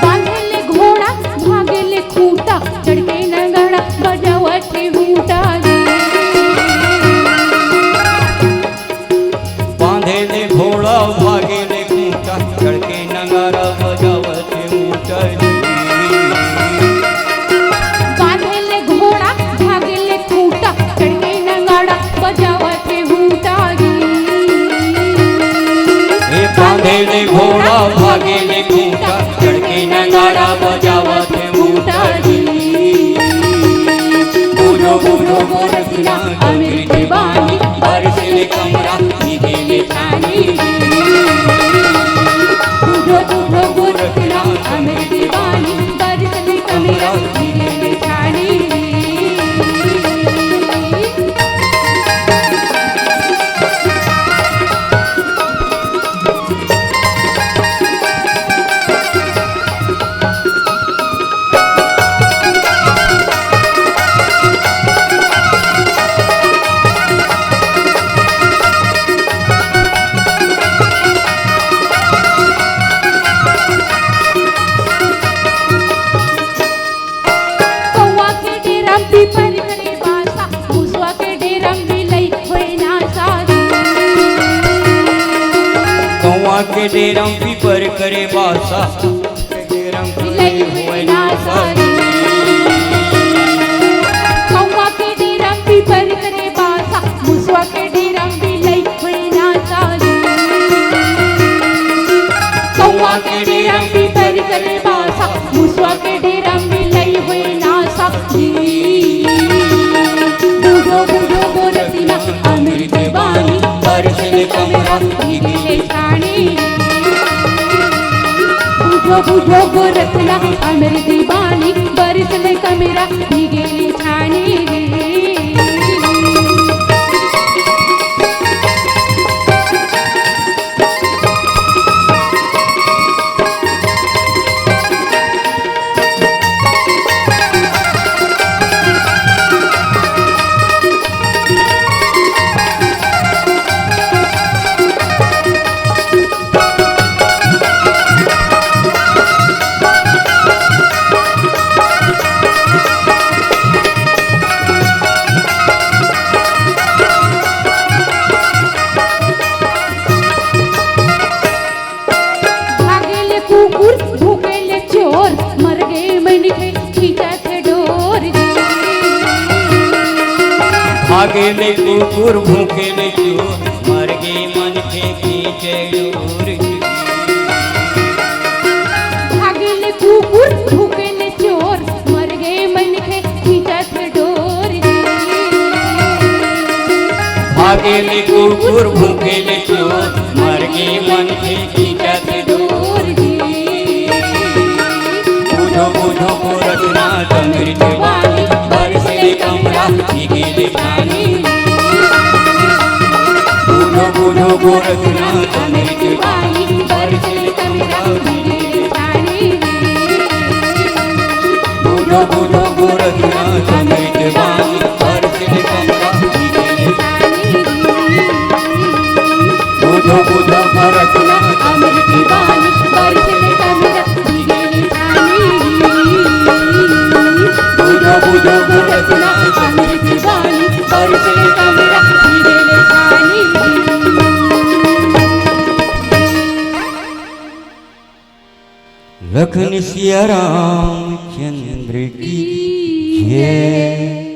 बांधे ले घोड़ा, भागे ले खूंटा, चढ़ के नगाड़ा, बजावत हे हूंटा रे। बांधे ले घोड़ा, भागे ले खूंटा, चढ़ के नगाड़ा, बजावत हे हूंटा रे। बांधे ले घोड़ा, भागे ले खूंटा, चढ़ के नगाड़ा, बजावत हे हूंटा रे। हे बांधे ले घोड़ा, भागे ले खूंटा, चढ़ के नगाड़ा बजावत हे हूंटा रे। बूझो बूझो गोरखना अमृत बानी, बारिश ले कमिरा भीगे ले छानी रे। बूझो बूझो गोरखना अमृत बानी, बारिश ले कमिरा भीगे ले छानी रे। कौवा के डेरा म पीपर करे बासा, मुसवा के डेरा म बिलई होय नासा रे। कौवा के डेरा म पीपर करे बासा, बिलई होय नासा रे। कौवा के डेरा म पीपर करे बासा, मुसवा के डेरा म बिलई होय नासा रे। कौवा के डेरा म पीपर करे बासा, मुसवा के डेरा म बिलई होय नासा रे। बूझो बूझो गोरखना अमृत बानी, बारिश ले कमिरा भीगे ले छानी रे। बूझो बूझो गोरखना अमृत बानी, बारिश ले कमिरा भीगे ले छानी रे। भागे ले कुकुर, भूके ले चोर, मर गे मनखे खींचत हे डोर रे। भागे ले कुकुर, भूके ले चोर, मर गे मनखे खींचे डोर रे। भागे ले कुकुर, भूके ले चोर, मर गे मनखे खींचत डोर रे। भागे ले कुकुर, भूके ले चोर, मर गे मनखे खींचत डोर रे। बूझो बूझो गोरखनाथ अमृत बानी, बारिश ले कमिरा भीगे ले छानी। बूझो बूझो गोरखनाथ अमृत बानी, बारिश ले कमिरा भीगे ले छानी। बूझो बूझो गोरखनाथ अमृत बानी, बारिश ले कमिरा भीगे ले छानी। बूझो बूझो गोरखनाथ अमृत अखन सिया रामचंद्र की जय।